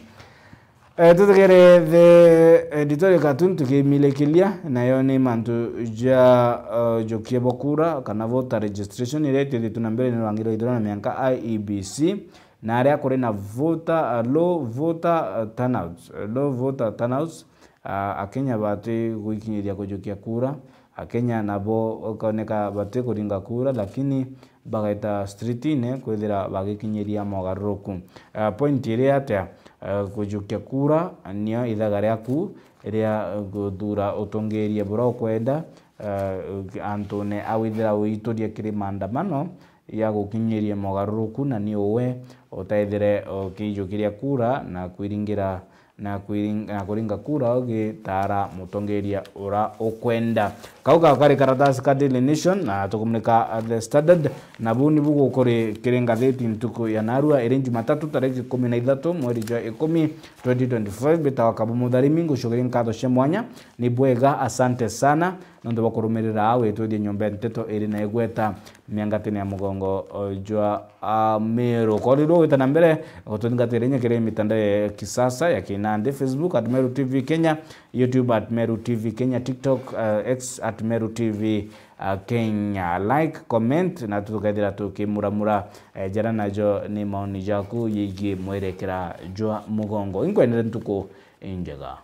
Eh, tutegere the editorial cartoon tukimilikilia, nayo ni mantu ja, eh, jukia bwa kura kana voter registration iria itithitwe na mbere ni rwangi rwa ithurano na mianka I E B C, na aria kuri na voter, eh, low voter, eh, turnout, eh, low voter turnouts, ah, Akenya bati gwikinyiria kujukia kura, Akenya nabo ukoneka bati kuringa kura, lakini bagaita streetine kwithira bagikinyiria mogaruruku. Ah, point iria atia, ah, kujukia kura nio ithaga riaku ria guthura utongeria buria ukwenda, ah, antune a withira uituria kiri maandamano ya gukinyiria mogaruruku, na ni uwe utaithire ukiijukiria kura na kwiringira na kwiring-, na kuringa kura ugitaara mutongeria ura ukwenda. Kau gakari karatasi ka Daily Nation, na tukumulika The Standard, na buu nibu gukuri kiri ngatheti ntuku ya narua, iri Jumatatu tariki ikumi na ithatu mweri jwa ikumi twenty twenty-five. Mbitawa Kabu Mutharimi, ngucokeria nkatho cia mwanya. Ni bwega, asante sana nontu bwa kurumirira aa witwithia nyomba ya nteto iri na igweta miangatine ya mugongo, o, jwa, a, Meru. Korirwo wita na mbere gututhingatira inya kiri mitandao ya kisasa ya kinandi, Facebook at Meru T V Kenya, YouTube at Meru T V Kenya, TikTok, uh, X at Meru T V, uh, Kenya. Like, comment, na tukethira tukimuramura, eh, jara najo ni maoni jaku yigii mwerekera jwa mugongo. Inkwendere ntuku injega.